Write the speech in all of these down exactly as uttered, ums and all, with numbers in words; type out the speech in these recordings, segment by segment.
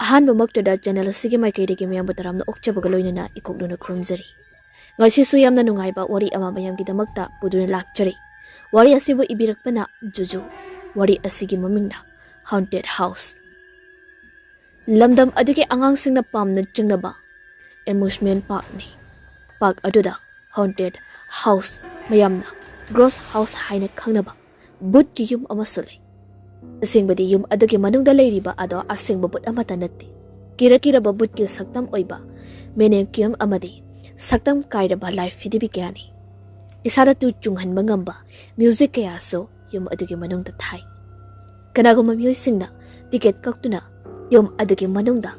ꯑꯍꯥꯟꯕꯃꯛꯇꯗ channel ꯑꯁꯤꯒꯤ ꯃꯥꯏꯀꯩꯗꯒꯤ ꯃꯌꯥꯝꯕꯨ ꯇꯔꯥꯝꯅ ꯑꯣꯛꯆꯕꯒ ꯂꯣꯏꯅꯅ ꯏꯀꯣꯛꯂꯨꯅ ꯈꯨꯔꯨꯝꯖꯔꯤ꯫ ꯉꯁꯤꯁꯨ ꯌꯥꯝꯅ ꯅꯨꯡꯉꯥꯏꯕ ꯋꯥꯔꯤ ꯑꯃ ꯃꯌꯥꯝꯒꯤꯗꯃꯛꯇ ꯄꯨꯗꯨꯅ ꯂꯥꯛꯆꯔꯤ꯫ ꯋꯥꯔꯤ ꯑꯁꯤꯕꯨ ꯏꯕꯤꯔꯛꯄꯅ ꯖꯨꯖꯨ꯫ ꯋꯥꯔꯤ ꯑꯁꯤꯒꯤ ꯃꯃꯤꯡꯅ Haunted House꯫ ꯂꯝꯗꯝ ꯑꯗꯨꯒꯤ ꯑꯉꯥꯡꯁꯤꯡꯅ ꯄꯥꯝꯅ ꯆꯤꯡꯅꯕ amusement parkꯅꯤ꯫ Park ꯑꯗꯨꯗ haunted house, ꯃꯌꯥꯝꯅ ghost house ꯍꯥꯏꯅ ꯈꯪꯅꯕ ꯕꯨꯠꯀꯤ ꯌꯨꯝ ꯑꯃꯁꯨ ꯂꯩ꯫ ꯑꯁꯦꯡꯕꯗꯤ ꯌꯨꯝ ꯑꯗꯨꯒꯤ ꯃꯅꯨꯡꯗ ꯂꯩꯔꯤꯕ ꯑꯗꯣ ꯑꯁꯦꯡꯕ ꯕꯨꯠ ꯑꯃꯠꯇ ꯅꯠꯇꯦ꯫ ꯀꯤꯔ ꯀꯤꯔꯕ ꯕꯨꯠꯀꯤ ꯁꯛꯇꯝ ꯑꯣꯏꯕ mannequin ꯑꯃꯗꯤ ꯁꯛꯇꯝ ꯀꯥꯏꯔꯕ ꯂꯥꯏ ꯐꯤꯗꯤꯕꯤ ꯀꯌꯥꯅꯤ꯫ ꯏꯁꯥꯗ ꯇꯨ ꯆꯨꯡꯍꯟꯕ ꯉꯝꯕ music ꯀꯌꯥꯁꯨ ꯌꯨꯝ ꯑꯗꯨꯒꯤ ꯃꯅꯨꯡꯗ ꯊꯥꯏ꯫ ꯀꯅꯥꯒꯨꯝꯕ ꯃꯤꯑꯣꯏꯁꯤꯡꯅ ticket ꯀꯛꯇꯨꯅ ꯌꯨꯝ ꯑꯗꯨꯒꯤ ꯃꯅꯨꯡꯗ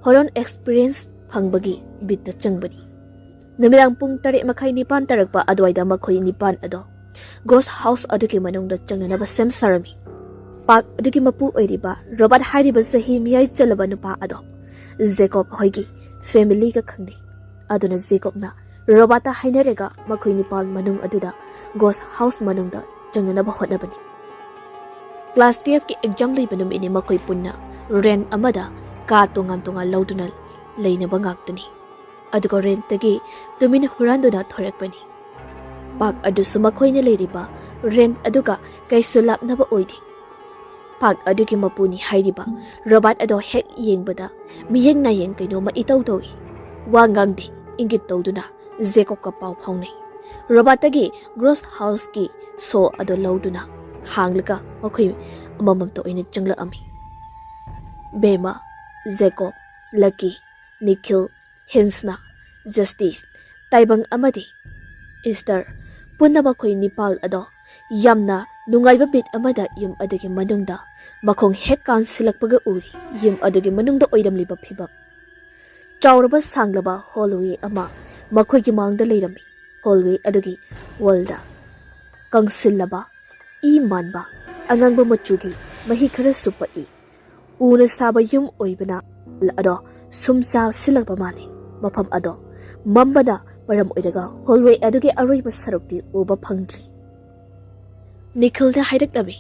horror experience ꯐꯪꯕꯒꯤ ꯕꯤꯠꯇ ꯆꯪꯕꯅꯤ꯫ ꯅꯨꯃꯤꯗꯥꯡ ꯄꯨꯡ ꯇꯔꯦꯠ ꯃꯈꯥꯏ ꯅꯤꯄꯥꯟ ꯇꯥꯔꯛꯄ ꯑꯗꯨꯋꯥꯏꯗ ꯃꯈꯣꯏ ꯅꯤꯄꯥꯟ ꯑꯗꯣ ghost house ꯑꯗꯨꯒꯤ ꯃꯅꯨꯡꯗ ꯆꯪꯅꯅꯕ ꯁꯦꯝ ꯁꯥꯔꯝꯃꯤ꯫ Park ꯑꯗꯨꯒꯤ ꯃꯄꯨ ꯑꯣꯏꯔꯤꯕ ꯔꯣꯕꯥꯔꯠ ꯍꯥꯏꯔꯤꯕ ꯆꯍꯤ ꯃꯤꯌꯥꯏ ꯆꯜꯂꯕ ꯅꯨꯄꯥ ꯑꯗꯣ ꯖꯦꯀꯣꯕ ꯍꯣꯏꯒꯤ familyꯒ ꯈꯪꯅꯩ꯫ ꯑꯗꯨꯅ ꯖꯦꯀꯣꯕꯅ ꯔꯣꯕꯥꯔꯠꯇ ꯍꯥꯏꯅꯔꯒ ꯃꯈꯣꯏ ꯅꯤꯄꯥꯟ ꯃꯅꯨꯡ ꯑꯗꯨꯗ ghost house ꯃꯅꯨꯡꯗ ꯆꯪꯅꯅꯕ ꯍꯣꯠꯅꯕꯅꯤ꯫ Class twelveꯀꯤ exam ꯂꯩꯕ ꯅꯨꯃꯤꯠꯅꯤ꯫ ꯃꯈꯣꯏ ꯄꯨꯟꯅ rent ꯑꯃꯗ ꯀꯥ ꯇꯣꯉꯥꯟ ꯇꯣꯉꯥꯟ ꯂꯧꯗꯨꯅ ꯂꯩꯅꯕ ꯉꯥꯛꯇꯅꯤ꯫ ꯑꯗꯨꯒ rentꯇꯒꯤ ꯇꯨꯃꯤꯟꯅ ꯍꯨꯔꯥꯟꯗꯨꯅ ꯊꯣꯔꯛꯄꯅꯤ꯫ Park ꯑꯗꯨꯁꯨ ꯃꯈꯣꯏꯅ ꯂꯩꯔꯤꯕ rent ꯑꯗꯨꯒ ꯀꯩꯁꯨ ꯂꯥꯞꯅꯕ ꯑꯣꯏꯗꯦ꯫ Park ꯑꯗꯨꯒꯤ ꯃꯄꯨꯅꯤ ꯍꯥꯏꯔꯤꯕ ꯔꯣꯕꯥꯔꯠ ꯑꯗꯣ ꯍꯦꯛ ꯌꯦꯡꯕꯗ ꯃꯤꯌꯦꯡ ꯅꯥꯌꯦꯡ ꯀꯩꯅꯣꯝꯃ ꯏꯇꯧ ꯇꯧꯏ꯫ ꯋꯥ ꯉꯥꯡꯗꯦ, ꯏꯪꯒꯤꯠ ꯇꯧꯗꯨꯅ ꯖꯦꯀꯣꯕꯀ ꯄꯥꯎ ꯐꯥꯎꯅꯩ꯫ ꯔꯣꯕꯥꯔꯠꯇꯒꯤ ghost houseꯀꯤ show ꯑꯗꯨ ꯂꯧꯗꯨꯅ ꯍꯥꯡꯂꯒ ꯃꯈꯣꯏ ꯑꯃꯃꯝꯇ ꯑꯣꯏꯅ ꯆꯪꯂꯛꯑꯝꯃꯤ꯫ ꯕꯦꯃꯥ, ꯖꯦꯀꯣꯕ, ꯂꯛꯀꯤ, ꯅꯤꯈꯤꯜ, ꯍꯦꯟꯁꯅꯥ, ꯖꯁꯇꯤꯁ, ꯇꯥꯏꯕꯪ ꯑꯃꯗꯤ ꯏꯁꯇꯔ, ꯄꯨꯟꯅ ꯃꯈꯣꯏ ꯅꯤꯄꯥꯜ ꯑꯗꯣ ꯌꯥꯝꯅ ꯅꯨꯡꯉꯥꯏꯕ ꯕꯤꯠ ꯑꯃꯗ ꯌꯨꯝ ꯑꯗꯨꯒꯤ ꯃꯅꯨꯡꯗ ꯃꯈꯣꯡ ꯍꯦꯛ ꯀꯥꯟꯁꯤꯜꯂꯛꯄꯒ ꯎꯔꯤ꯫ ꯌꯨꯝ ꯑꯗꯨꯒꯤ ꯃꯅꯨꯡꯗ ꯑꯣꯏꯔꯝꯂꯤꯕ ꯐꯤꯕꯝ꯫ ꯆꯥꯎꯔꯕ ꯁꯥꯡꯂꯕ hallway ꯑꯃ ꯃꯈꯣꯏꯒꯤ ꯃꯥꯡꯗ ꯂꯩꯔꯝꯃꯤ꯫ Hallway ꯑꯗꯨꯒꯤ wallꯗ ꯀꯪꯁꯤꯜꯂꯕ ꯏ ꯃꯥꯟꯕ ꯑꯉꯥꯡꯕ ꯃꯆꯨꯒꯤ ꯃꯍꯤ ꯈꯔꯁꯨ ꯄꯛꯏ꯫ ꯎꯅ ꯁꯥꯕ ꯌꯨꯝ ꯑꯣꯏꯕꯅ ꯑꯗꯣ ꯁꯨꯝ ꯆꯥꯁꯤꯜꯂꯛꯄ ꯃꯥꯜꯂꯤ꯫ ꯃꯐꯝ ꯑꯗꯣ ꯃꯝꯕꯅ ꯃꯔꯝ ꯑꯣꯏꯔꯒ hallway ꯑꯗꯨꯒꯤ ꯑꯔꯣꯏꯕ ꯁꯔꯨꯛꯇꯤ ꯎꯕ ꯐꯪꯗ꯭ꯔꯤ꯫ ꯅꯤꯈꯤꯜꯅ ꯍꯥꯏꯔꯛꯂꯝꯃꯤ,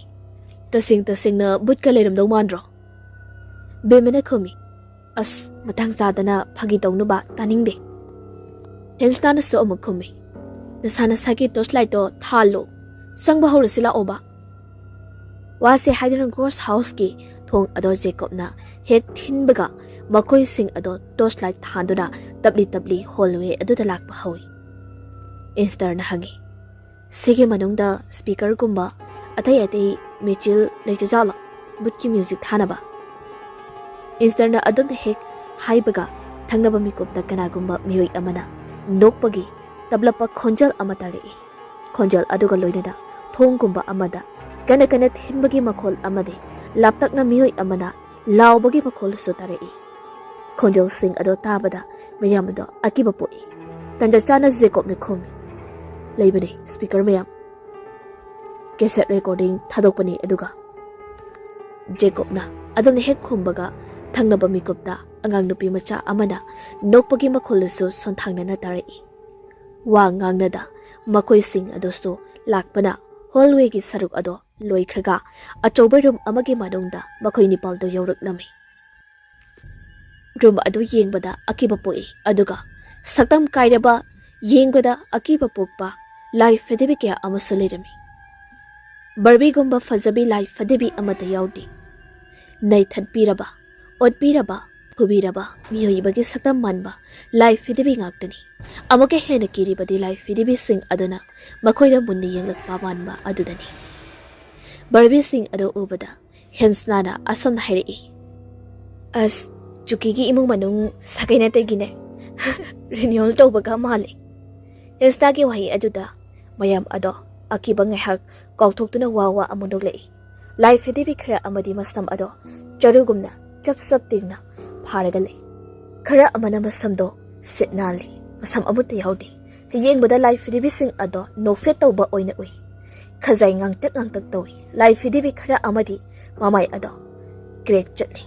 "ꯇꯁꯦꯡ ꯇꯁꯦꯡꯅ ꯕꯨꯠꯀ ꯂꯩꯔꯝꯗꯧ ꯃꯥꯟꯗ꯭ꯔꯣ?" ꯕꯦꯃꯅ ꯈꯨꯝꯃꯤ, ꯑꯁ, ꯃꯇꯥꯡ ꯆꯥꯗꯅ ꯐꯥꯒꯤ ꯇꯧꯅꯨꯕ, ꯇꯥꯅꯤꯡꯗꯦ꯫ ꯍꯦꯟꯁꯇꯥꯅꯁꯨ ꯑꯃꯨꯛ ꯈꯨꯝꯃꯤ, "ꯅꯁꯥ ꯅꯁꯥꯒꯤ ꯇꯣꯔꯆ ꯂꯥꯏꯠꯇꯣ ꯊꯥꯜꯂꯣ, ꯆꯪꯕ ꯍꯧꯔꯁꯤ ꯂꯥꯛꯑꯣꯕ꯫" ꯋꯥꯁꯦ ꯍꯥꯏꯗꯨꯅ ꯒ꯭ꯔꯣꯁ ꯍꯥꯎꯁꯀꯤ ꯊꯣꯡ ꯑꯗꯣ ꯖꯦꯀꯣꯕꯅ ꯍꯦꯛ ꯊꯤꯟꯕꯒ, ꯃꯈꯣꯏꯁꯤꯡ ꯑꯗꯣ ꯇꯣꯔꯆ ꯂꯥꯏꯠ ꯊꯥꯟꯗꯨꯅ ꯇꯞꯂꯤ ꯇꯞꯂꯤ ꯍꯣꯜꯋꯦ ꯑꯗꯨꯗ ꯂꯥꯛꯄ ꯍꯧꯏ꯫ ꯏꯟꯁꯇꯔꯅ ꯍꯪꯉꯤ, "ꯁꯤꯒꯤ ꯃꯅꯨꯡꯗ ꯁ꯭ꯄꯤꯀꯔꯒꯨꯝꯕ ꯑꯇꯩ ꯑꯇꯩ ꯃꯦꯆꯤꯜ ꯂꯩꯇꯖꯥꯠꯂꯣ, ꯕꯨꯠꯀꯤ ꯃ꯭ꯌꯨꯖꯤꯛ ꯊꯥꯅꯕ?" ꯏꯟꯁꯇꯔꯅ ꯑꯗꯨꯝꯅ ꯍꯦꯛ ꯍꯥꯏꯕꯒ, ꯊꯪꯅꯕ ꯃꯤꯀꯨꯞꯇ ꯀꯅꯥꯒꯨꯝꯕ ꯃꯤꯑꯣꯏ ꯑꯃꯅ ꯅꯣꯛꯄꯒꯤ ꯇꯞꯂꯞꯄ ꯈꯣꯟꯖꯦꯜ ꯑꯃ ꯇꯥꯔꯛꯏ꯫ ꯈꯣꯟꯖꯦꯜ ꯑꯗꯨꯒ ꯂꯣꯏꯅꯅ ꯊꯣꯡꯒꯨꯝꯕ ꯑꯃꯗ ꯀꯟꯅ ꯀꯟꯅ ꯊꯤꯟꯕꯒꯤ ꯃꯈꯣꯜ ꯑꯃꯗꯤ ꯂꯥꯞꯇꯛꯅ ꯃꯤꯑꯣꯏ ꯑꯃꯅ ꯂꯥꯎꯕꯒꯤ ꯃꯈꯣꯜꯁꯨ ꯇꯥꯔꯛꯏ꯫ ꯈꯣꯟꯖꯦꯜꯁꯤꯡ ꯑꯗꯣ ꯇꯥꯕꯗ ꯃꯌꯥꯝ ꯑꯗꯣ ꯑꯀꯤꯕ ꯄꯣꯛꯏ꯫ ꯇꯟꯖꯥ ꯆꯥꯅ ꯖꯦꯀꯣꯕꯅ ꯈꯨꯝꯃꯤ, "ꯂꯩꯕꯅꯦ, ꯁ꯭ꯄꯤꯀꯔ ꯃꯌꯥꯝ꯫ ꯀꯦꯁꯦꯠ ꯔꯦꯀꯣꯔꯗꯤꯡ ꯊꯥꯗꯣꯛꯄꯅꯦ ꯑꯗꯨꯒ꯫" ꯖꯦꯀꯣꯕꯅ ꯑꯗꯨꯝꯅ ꯍꯦꯛ ꯈꯨꯝꯕꯒ, ꯊꯪꯅꯕ ꯃꯤꯀꯨꯞꯇ ꯑꯉꯥꯡ ꯅꯨꯄꯤ ꯃꯆꯥ ꯑꯃꯅ ꯅꯣꯛꯄꯒꯤ ꯃꯈꯣꯜꯗꯨꯁꯨ ꯁꯣꯟꯊꯥꯡꯅꯅ ꯇꯥꯔꯛꯏ꯫ ꯋꯥ ꯉꯥꯡꯅꯗ ꯃꯈꯣꯏꯁꯤꯡ ꯑꯗꯨꯁꯨ ꯂꯥꯛꯄꯅ ꯍꯣꯜꯋꯦꯒꯤ ꯁꯔꯨꯛ ꯑꯗꯣ ꯂꯣꯏꯈ꯭ꯔꯒ, ꯑꯆꯧꯕ ꯔꯨꯝ ꯑꯃꯒꯤ ꯃꯅꯨꯡꯗ ꯃꯈꯣꯏ ꯅꯤꯄꯥꯜꯗꯣ ꯌꯧꯔꯛꯂꯝꯃꯤ꯫ ꯔꯨꯝ ꯑꯗꯨ ꯌꯦꯡꯕꯗ ꯑꯀꯤꯕ ꯄꯣꯛꯏ, ꯑꯗꯨꯒ ꯁꯛꯇꯝ ꯀꯥꯏꯔꯕ, ꯌꯦꯡꯕꯗ ꯑꯀꯤꯕ ꯄꯣꯛꯄ ꯂꯥꯏ ꯐꯗꯤꯕꯤ ꯀꯌꯥ ꯑꯃꯁꯨ ꯂꯩꯔꯝꯃꯤ꯫ ꯕꯥꯔꯕꯤꯒꯨꯝꯕ ꯐꯖꯕꯤ ꯂꯥꯏ ꯐꯗꯤꯕꯤ ꯑꯃꯠꯇ ꯌꯥꯎꯗꯦ꯫ ꯅꯩꯊꯠꯄꯤꯔꯕ, ꯑꯣꯠꯄꯤꯔꯕ, ꯐꯨꯕꯤꯔꯕ ꯃꯤꯑꯣꯏꯕꯒꯤ ꯁꯛꯇꯝ ꯃꯥꯟꯕ ꯂꯥꯏ ꯐꯗꯤꯕꯤ ꯉꯥꯛꯇꯅꯤ꯫ ꯑꯃꯨꯛꯀ ꯍꯦꯟꯅ ꯀꯤꯔꯤꯕꯗꯤ ꯂꯥꯏ ꯐꯗꯤꯕꯤꯁꯤꯡ ꯑꯗꯨꯅ ꯃꯈꯣꯏꯗ ꯃꯨꯟꯅ ꯌꯦꯡꯂꯛꯄ ꯃꯥꯟꯕ ꯑꯗꯨꯗꯅꯤ꯫ ꯕꯥꯔꯕꯤꯁꯤꯡ ꯑꯗꯨ ꯎꯕꯗ ꯍꯦꯟꯁꯅꯥꯅ ꯑꯁꯨꯝꯅ ꯍꯥꯏꯔꯛꯏ, "ꯑꯁ, ꯆꯨꯀꯤꯒꯤ ꯏꯃꯨꯡ ꯃꯅꯨꯡ ꯁꯥꯒꯩ ꯅꯥꯇꯩꯒꯤꯅꯦ꯫ ꯔꯤꯅ꯭ꯌꯨꯑꯦꯜ ꯇꯧꯕꯒ ꯃꯥꯜꯂꯦ꯫" ꯍꯦꯟꯁꯅꯥꯒꯤ ꯋꯥꯍꯩ ꯑꯗꯨꯗ ꯃꯌꯥꯝ ꯑꯗꯣ ꯑꯀꯤꯕ ꯉꯥꯏꯍꯥꯛ ꯀꯥꯎꯊꯣꯛꯇꯨꯅ ꯋꯥ ꯋꯥ ꯑꯃꯨꯛ ꯅꯣꯛꯂꯛꯏ꯫ ꯂꯥꯏ ꯐꯗꯤꯕꯤ ꯈꯔ ꯑꯃꯗꯤ ꯃꯁꯝ ꯑꯗꯣ ꯆꯔꯨꯒꯨꯝꯅ ꯆꯞ ꯆꯞ ꯇꯤꯡꯅ ꯐꯥꯔꯒ ꯂꯩ꯫ ꯈꯔ ꯑꯃꯅ ꯃꯁꯝꯗꯣ ꯁꯤꯠ ꯅꯥꯜꯂꯤ, ꯃꯁꯝ ꯑꯃꯠꯇ ꯌꯥꯎꯗꯦ꯫ ꯌꯦꯡꯕꯗ ꯂꯥꯏ ꯐꯗꯤꯕꯤꯁꯤꯡ ꯑꯗꯣ ꯅꯣꯛꯐꯦꯠ ꯇꯧꯕ ꯑꯣꯏꯅ ꯎꯏ꯫ ꯈꯖꯥꯏ ꯉꯥꯡꯇꯛ ꯉꯥꯡꯇꯛ ꯇꯧꯏ꯫ ꯂꯥꯏ ꯐꯗꯤꯕꯤ ꯈꯔ ꯑꯃꯗꯤ ꯃꯃꯥꯏ ꯑꯗꯣ ꯀ꯭ꯔꯦꯛ ꯆꯠꯂꯤ꯫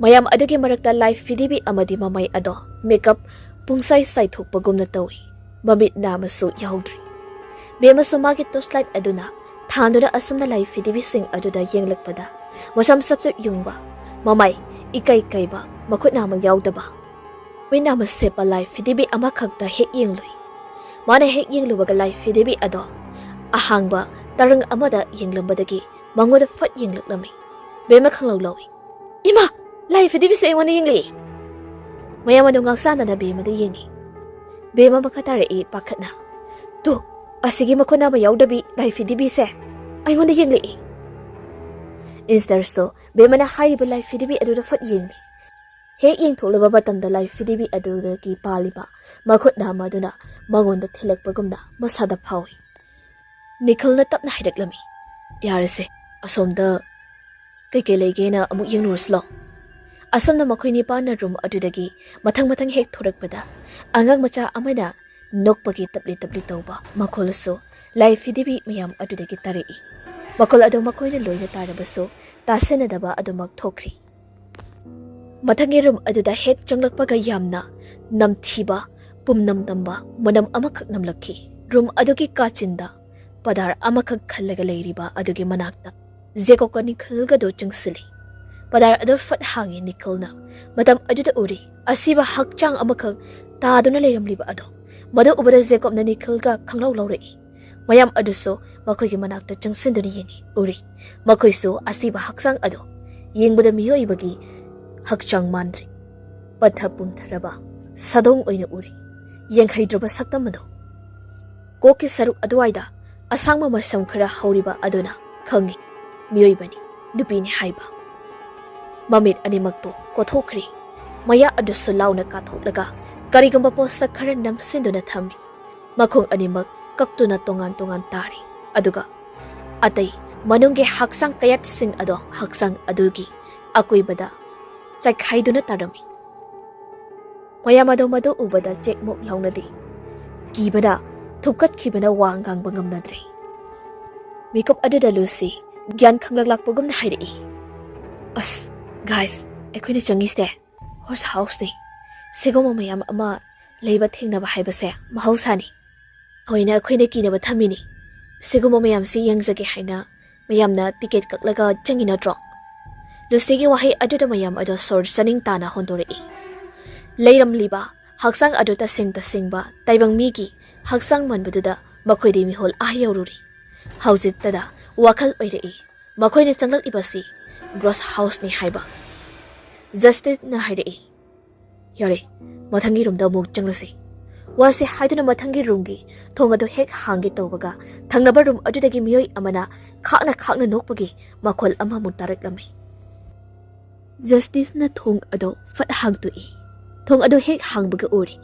ꯃꯌꯥꯝ ꯑꯗꯨꯒꯤ ꯃꯔꯛꯇ ꯂꯥꯏ ꯐꯗꯤꯕꯤ ꯑꯃꯗꯤ ꯃꯃꯥꯏ ꯑꯗꯣ ꯃꯦꯀꯞ ꯄꯨꯡꯁꯥꯏ ꯁꯥꯏꯊꯣꯛꯄꯒꯨꯝꯅ ꯇꯧꯏ꯫ ꯃꯃꯤꯠ ꯅꯥ ꯑꯃꯁꯨ ꯌꯥꯎꯗ꯭ꯔꯤ꯫ ꯕꯦꯝꯃꯁꯨ ꯃꯥꯒꯤ ꯇꯣꯔꯆ ꯂꯥꯏꯠ ꯑꯗꯨꯅ ꯊꯥꯟꯗꯨꯅ ꯑꯁꯨꯝꯅ ꯂꯥꯏ ꯐꯗꯤꯕꯤꯁꯤꯡ ꯑꯗꯨꯗ ꯌꯦꯡꯂꯛꯄꯗ, ꯃꯁꯝ ꯁꯞꯆꯞ ꯌꯨꯡꯕ, ꯃꯃꯥꯏ ꯏꯀꯩ ꯀꯩꯕ, ꯃꯈꯨꯠ ꯅꯥꯝꯃ ꯌꯥꯎꯗꯕ, ꯃꯤꯠ ꯅꯥꯝꯃ ꯁꯦꯞꯄ ꯂꯥꯏ ꯐꯤꯗꯤꯕꯤ ꯑꯃꯈꯛꯇ ꯍꯦꯛ ꯌꯦꯡꯂꯨꯏ꯫ ꯃꯥꯅ ꯍꯦꯛ ꯌꯦꯡꯂꯨꯕꯒ ꯂꯥꯏ ꯐꯤꯗꯤꯕꯤ ꯑꯗꯣ ꯑꯍꯥꯡꯕ ꯇꯔꯪ ꯑꯃꯗ ꯌꯦꯡꯂꯝꯕꯗꯒꯤ ꯃꯉꯣꯟꯗ ꯐꯠ ꯌꯦꯡꯂꯛꯂꯝꯃꯤ꯫ ꯕꯦꯝꯃ ꯈꯪꯂꯧ ꯂꯧꯏ꯫ "ꯏꯃꯥ! ꯂꯥꯏ ꯐꯤꯗꯤꯕꯤꯁꯦ ꯑꯩꯉꯣꯟꯗ ꯌꯦꯡꯂꯛꯏ!" ꯃꯌꯥꯝ ꯑꯗꯣ ꯉꯥꯛꯆꯥꯟꯅꯅ ꯕꯦꯝꯃꯗ ꯌꯦꯡꯉꯤ꯫ ꯕꯦꯝꯃ ꯃꯈꯥ ꯇꯥꯔꯛꯏ ꯄꯥꯈꯠꯅ, "ꯇꯨ, ꯑꯁꯤꯒꯤ ꯃꯈꯨꯠ ꯅꯥꯝꯃ ꯌꯥꯎꯗꯕꯤ ꯂꯥꯏ ꯐꯤꯗꯤꯕꯤꯁꯦ ꯑꯩꯉꯣꯟꯗ ꯌꯦꯡꯂꯛꯏ!" ꯏꯟꯁꯇꯔꯁꯇꯣ ꯕꯦꯝꯃꯅ ꯍꯥꯏꯔꯤꯕ ꯂꯥꯏ ꯐꯤꯗꯤꯕꯤ ꯑꯗꯨꯗ ꯐꯠ ꯌꯦꯡꯂꯤ꯫ ꯍꯦꯛ ꯌꯦꯡꯊꯣꯛꯂꯨꯕ ꯃꯇꯝꯗ ꯂꯥꯏ ꯐꯤꯗꯤꯕꯤ ꯑꯗꯨꯗꯒꯤ ꯄꯥꯜꯂꯤꯕ ꯃꯈꯨꯠ ꯅꯥꯝꯃ ꯑꯗꯨꯅ ꯃꯉꯣꯟꯗ ꯊꯤꯜꯂꯛꯄꯒꯨꯝꯅ ꯃꯁꯥꯗ ꯐꯥꯎꯏ꯫ ꯅꯤꯈꯜꯅ ꯇꯞꯅ ꯍꯥꯏꯔꯛꯂꯝꯃꯤ, "ꯌꯥꯔꯦꯁꯦ, ꯑꯁꯣꯝꯗ ꯀꯩꯀꯩ ꯂꯩꯒꯦꯅ ꯑꯃꯨꯛ ꯌꯦꯡꯂꯨꯔꯁꯤ ꯂꯥꯎ꯫" ꯑꯁꯨꯝꯅ ꯃꯈꯣꯏ ꯅꯤꯄꯥꯟꯅ ꯔꯨꯝ ꯑꯗꯨꯗꯒꯤ ꯃꯊꯪ ꯃꯊꯪ ꯍꯦꯛ ꯊꯣꯔꯛꯄꯗ, ꯑꯉꯥꯡ ꯃꯆꯥ ꯑꯃꯅ ꯅꯣꯛꯄꯒꯤ ꯇꯞꯂꯤ ꯇꯞꯂꯤ ꯇꯧꯕ ꯃꯈꯣꯜꯁꯨ ꯂꯥꯏ ꯐꯤꯗꯤꯕꯤ ꯃꯌꯥꯝ ꯑꯗꯨꯗꯒꯤ ꯇꯥꯔꯛꯏ꯫ ꯃꯈꯣꯜ ꯑꯗꯨ ꯃꯈꯣꯏꯅ ꯂꯣꯏꯅ ꯇꯥꯔꯕꯁꯨ, ꯇꯥꯁꯤꯟꯅꯗꯕ ꯑꯗꯨꯃꯛ ꯊꯣꯛꯈ꯭ꯔꯤ꯫ ꯃꯊꯪꯒꯤ ꯔꯨꯝ ꯑꯗꯨꯗ ꯍꯦꯛ ꯆꯪꯂꯛꯄꯒ, ꯌꯥꯝꯅ ꯅꯝꯊꯤꯕ, ꯄꯨꯝꯅꯝ ꯅꯝꯕ ꯃꯅꯝ ꯑꯃꯈꯛ ꯅꯝꯂꯛꯈꯤ꯫ ꯔꯨꯝ ꯑꯗꯨꯒꯤ ꯀꯥꯆꯤꯟꯗ ꯄꯗꯥꯔ ꯑꯃꯈꯛ ꯈꯜꯂꯒ ꯂꯩꯔꯤꯕ ꯑꯗꯨꯒꯤ ꯃꯅꯥꯛꯇ ꯖꯦꯀꯣꯕꯀ ꯅꯤꯈꯜꯒꯗꯣ ꯆꯪꯁꯤꯜꯂꯤ꯫ ꯄꯗꯥꯔ ꯑꯗꯨ ꯐꯠ ꯍꯥꯡꯉꯤ ꯅꯤꯈꯜꯅ꯫ ꯃꯇꯝ ꯑꯗꯨꯗ ꯎꯔꯤ ꯑꯁꯤꯕ ꯍꯛꯆꯥꯡ ꯑꯃꯈꯛ ꯇꯥꯗꯨꯅ ꯂꯩꯔꯝꯂꯤꯕ ꯑꯗꯣ꯫ ꯃꯗꯨ ꯎꯕꯗ ꯖꯦꯀꯣꯕꯅ ꯅꯤꯈꯜꯒ ꯈꯪꯂꯧ ꯂꯧꯔꯛꯏ꯫ ꯃꯌꯥꯝ ꯑꯗꯨꯁꯨ ꯃꯈꯣꯏꯒꯤ ꯃꯅꯥꯛꯇ ꯆꯪꯁꯤꯟꯗꯨꯅ ꯌꯦꯡꯉꯤ꯫ ꯎꯔꯤ ꯃꯈꯣꯏꯁꯨ ꯑꯁꯤꯕ ꯍꯛꯆꯥꯡ ꯑꯗꯨ ꯌꯦꯡꯕꯗ ꯃꯤꯑꯣꯏꯕꯒꯤ ꯍꯛꯆꯥꯡ ꯃꯥꯟꯗ꯭ꯔꯤ꯫ ꯄꯠꯊ ꯄꯨꯝꯊꯔꯕ ꯁꯥꯗꯣꯡ ꯑꯣꯏꯅ ꯎꯔꯤ꯫ ꯌꯦꯡꯍꯩꯗ꯭ꯔꯕ ꯁꯛꯇꯝ ꯑꯗꯨ꯫ ꯀꯣꯛꯀꯤ ꯁꯔꯨꯛ ꯑꯗꯨꯋꯥꯏꯗ ꯑꯁꯥꯡꯕ ꯃꯁꯝ ꯈꯔ ꯍꯧꯔꯤꯕ ꯑꯗꯨꯅ ꯈꯪꯉꯤ, ꯃꯤꯑꯣꯏꯕꯅꯤ, ꯅꯨꯄꯤꯅꯤ ꯍꯥꯏꯕ꯫ ꯃꯃꯤꯠ ꯑꯅꯤꯃꯛꯇꯨ ꯀꯣꯊꯣꯛꯈ꯭ꯔꯤ꯫ ꯃꯌꯥ ꯑꯗꯨꯁꯨ ꯂꯥꯎꯅ ꯀꯥꯊꯣꯛꯂꯒ ꯀꯔꯤꯒꯨꯝꯕ ꯄꯣꯠꯁꯛ ꯈꯔ ꯅꯝꯁꯤꯟꯗꯨꯅ ꯊꯝꯃꯤ꯫ ꯃꯈꯣꯡ ꯑꯅꯤꯃꯛ ꯀꯛꯇꯨꯅ ꯇꯣꯉꯥꯟ ꯇꯣꯉꯥꯟ ꯇꯥꯔꯤ꯫ ꯑꯗꯨꯒ ꯑꯇꯩ ꯃꯅꯨꯡꯒꯤ ꯍꯛꯆꯥꯡ ꯀꯌꯥꯠꯁꯤꯡ ꯑꯗꯣ ꯍꯛꯆꯥꯡ ꯑꯗꯨꯒꯤ ꯑꯀꯣꯏꯕꯗ ꯆꯥꯏꯈꯥꯏꯗꯨꯅ ꯇꯥꯔꯝꯃꯤ꯫ ꯃꯌꯥꯝ ꯑꯗꯣ ꯃꯗꯨ ꯎꯕꯗ ꯆꯦꯛꯃꯨꯛ ꯂꯥꯎꯅꯗꯦ꯫ ꯀꯤꯕꯅ ꯊꯨꯞꯀꯠꯈꯤꯕꯅ ꯋꯥ ꯉꯥꯡꯕ ꯉꯝꯅꯗ꯭ꯔꯦ꯫ ꯃꯤꯀꯨꯞ ꯑꯗꯨꯗ ꯂꯨꯁꯤ ꯒ꯭ꯌꯥꯟ ꯈꯪꯂꯛ ꯂꯥꯛꯄꯒꯨꯝꯅ ꯍꯥꯏꯔꯛꯏ, "ꯑꯁ, ꯒꯥꯏꯁ, ꯑꯩꯈꯣꯏꯅ ꯆꯪꯉꯤꯁꯦ ꯍꯣꯔꯁ ꯍꯥꯎꯁꯅꯤ꯫ ꯁꯤꯒꯨꯝꯕ ꯃꯌꯥꯝ ꯑꯃ ꯂꯩꯕ ꯊꯦꯡꯅꯕ ꯍꯥꯏꯕꯁꯦ ꯃꯍꯧꯁꯥꯅꯤ꯫ ꯍꯣꯏꯅ ꯑꯩꯈꯣꯏꯅ ꯀꯤꯅꯕ ꯊꯝꯃꯤꯅꯤ꯫ ꯁꯤꯒꯨꯝꯕ ꯃꯌꯥꯝꯁꯤ ꯌꯦꯡꯖꯒꯦ ꯍꯥꯏꯅ ꯃꯌꯥꯝꯅ ꯇꯤꯀꯦꯠ ꯀꯛꯂꯒ ꯆꯪꯉꯤ ꯅꯠꯇ꯭ꯔꯣ? ꯂꯨꯁꯤꯒꯤ ꯋꯥꯍꯩ ꯑꯗꯨꯗ ꯃꯌꯥꯝ ꯑꯗꯣ ꯁꯣꯔ ꯆꯥꯅꯤꯡ ꯇꯥꯅ ꯍꯣꯟꯗꯣꯔꯛꯏ꯫ ꯂꯩꯔꯝꯂꯤꯕ ꯍꯛꯆꯥꯡ ꯑꯗꯨ ꯇꯁꯦꯡ ꯇꯁꯦꯡꯕ ꯇꯥꯏꯕꯪ ꯃꯤꯒꯤ ꯍꯛꯆꯥꯡ ꯃꯥꯟꯕꯗꯨꯗ ꯃꯈꯣꯏꯗꯤ ꯃꯤꯍꯨꯜ ꯑꯥ ꯌꯧꯔꯨꯔꯦ꯫ ꯍꯧꯖꯤꯛꯇꯗ ꯋꯥꯈꯜ ꯑꯣꯏꯔꯛꯏ, ꯃꯈꯣꯏꯅ ꯆꯪꯂꯛꯂꯤꯕꯁꯤ ꯒ꯭ꯔꯣꯁ ꯍꯥꯎꯁꯅꯤ ꯍꯥꯏꯕ꯫ ꯖꯁꯇꯤꯟꯅ ꯍꯥꯏꯔꯛꯏ, "ꯌꯥꯔꯦ, ꯃꯊꯪꯒꯤ ꯔꯨꯝꯗ ꯑꯃꯨꯛ ꯆꯪꯂꯁꯤ꯫" ꯋꯥꯁꯤ ꯍꯥꯏꯗꯨꯅ ꯃꯊꯪꯒꯤ ꯔꯨꯝꯒꯤ ꯊꯣꯡ ꯑꯗꯨ ꯍꯦꯛ ꯍꯥꯡꯒꯦ ꯇꯧꯕꯒ, ꯊꯪꯅꯕ ꯔꯨꯝ ꯑꯗꯨꯗꯒꯤ ꯃꯤꯑꯣꯏ ꯑꯃꯅ ꯈꯥꯛꯅ ꯈꯥꯛꯅ ꯅꯣꯛꯄꯒꯤ ꯃꯈꯣꯜ ꯑꯃꯃꯨꯛ ꯇꯥꯔꯛꯂꯝꯃꯤ꯫ ꯖꯁꯇꯤꯟꯅ ꯊꯣꯡ ꯑꯗꯨ ꯐꯠ ꯍꯥꯡꯗꯣꯛꯏ꯫ ꯊꯣꯡ ꯑꯗꯨ ꯍꯦꯛ ꯍꯥꯡꯕꯒ ꯎꯔꯦ,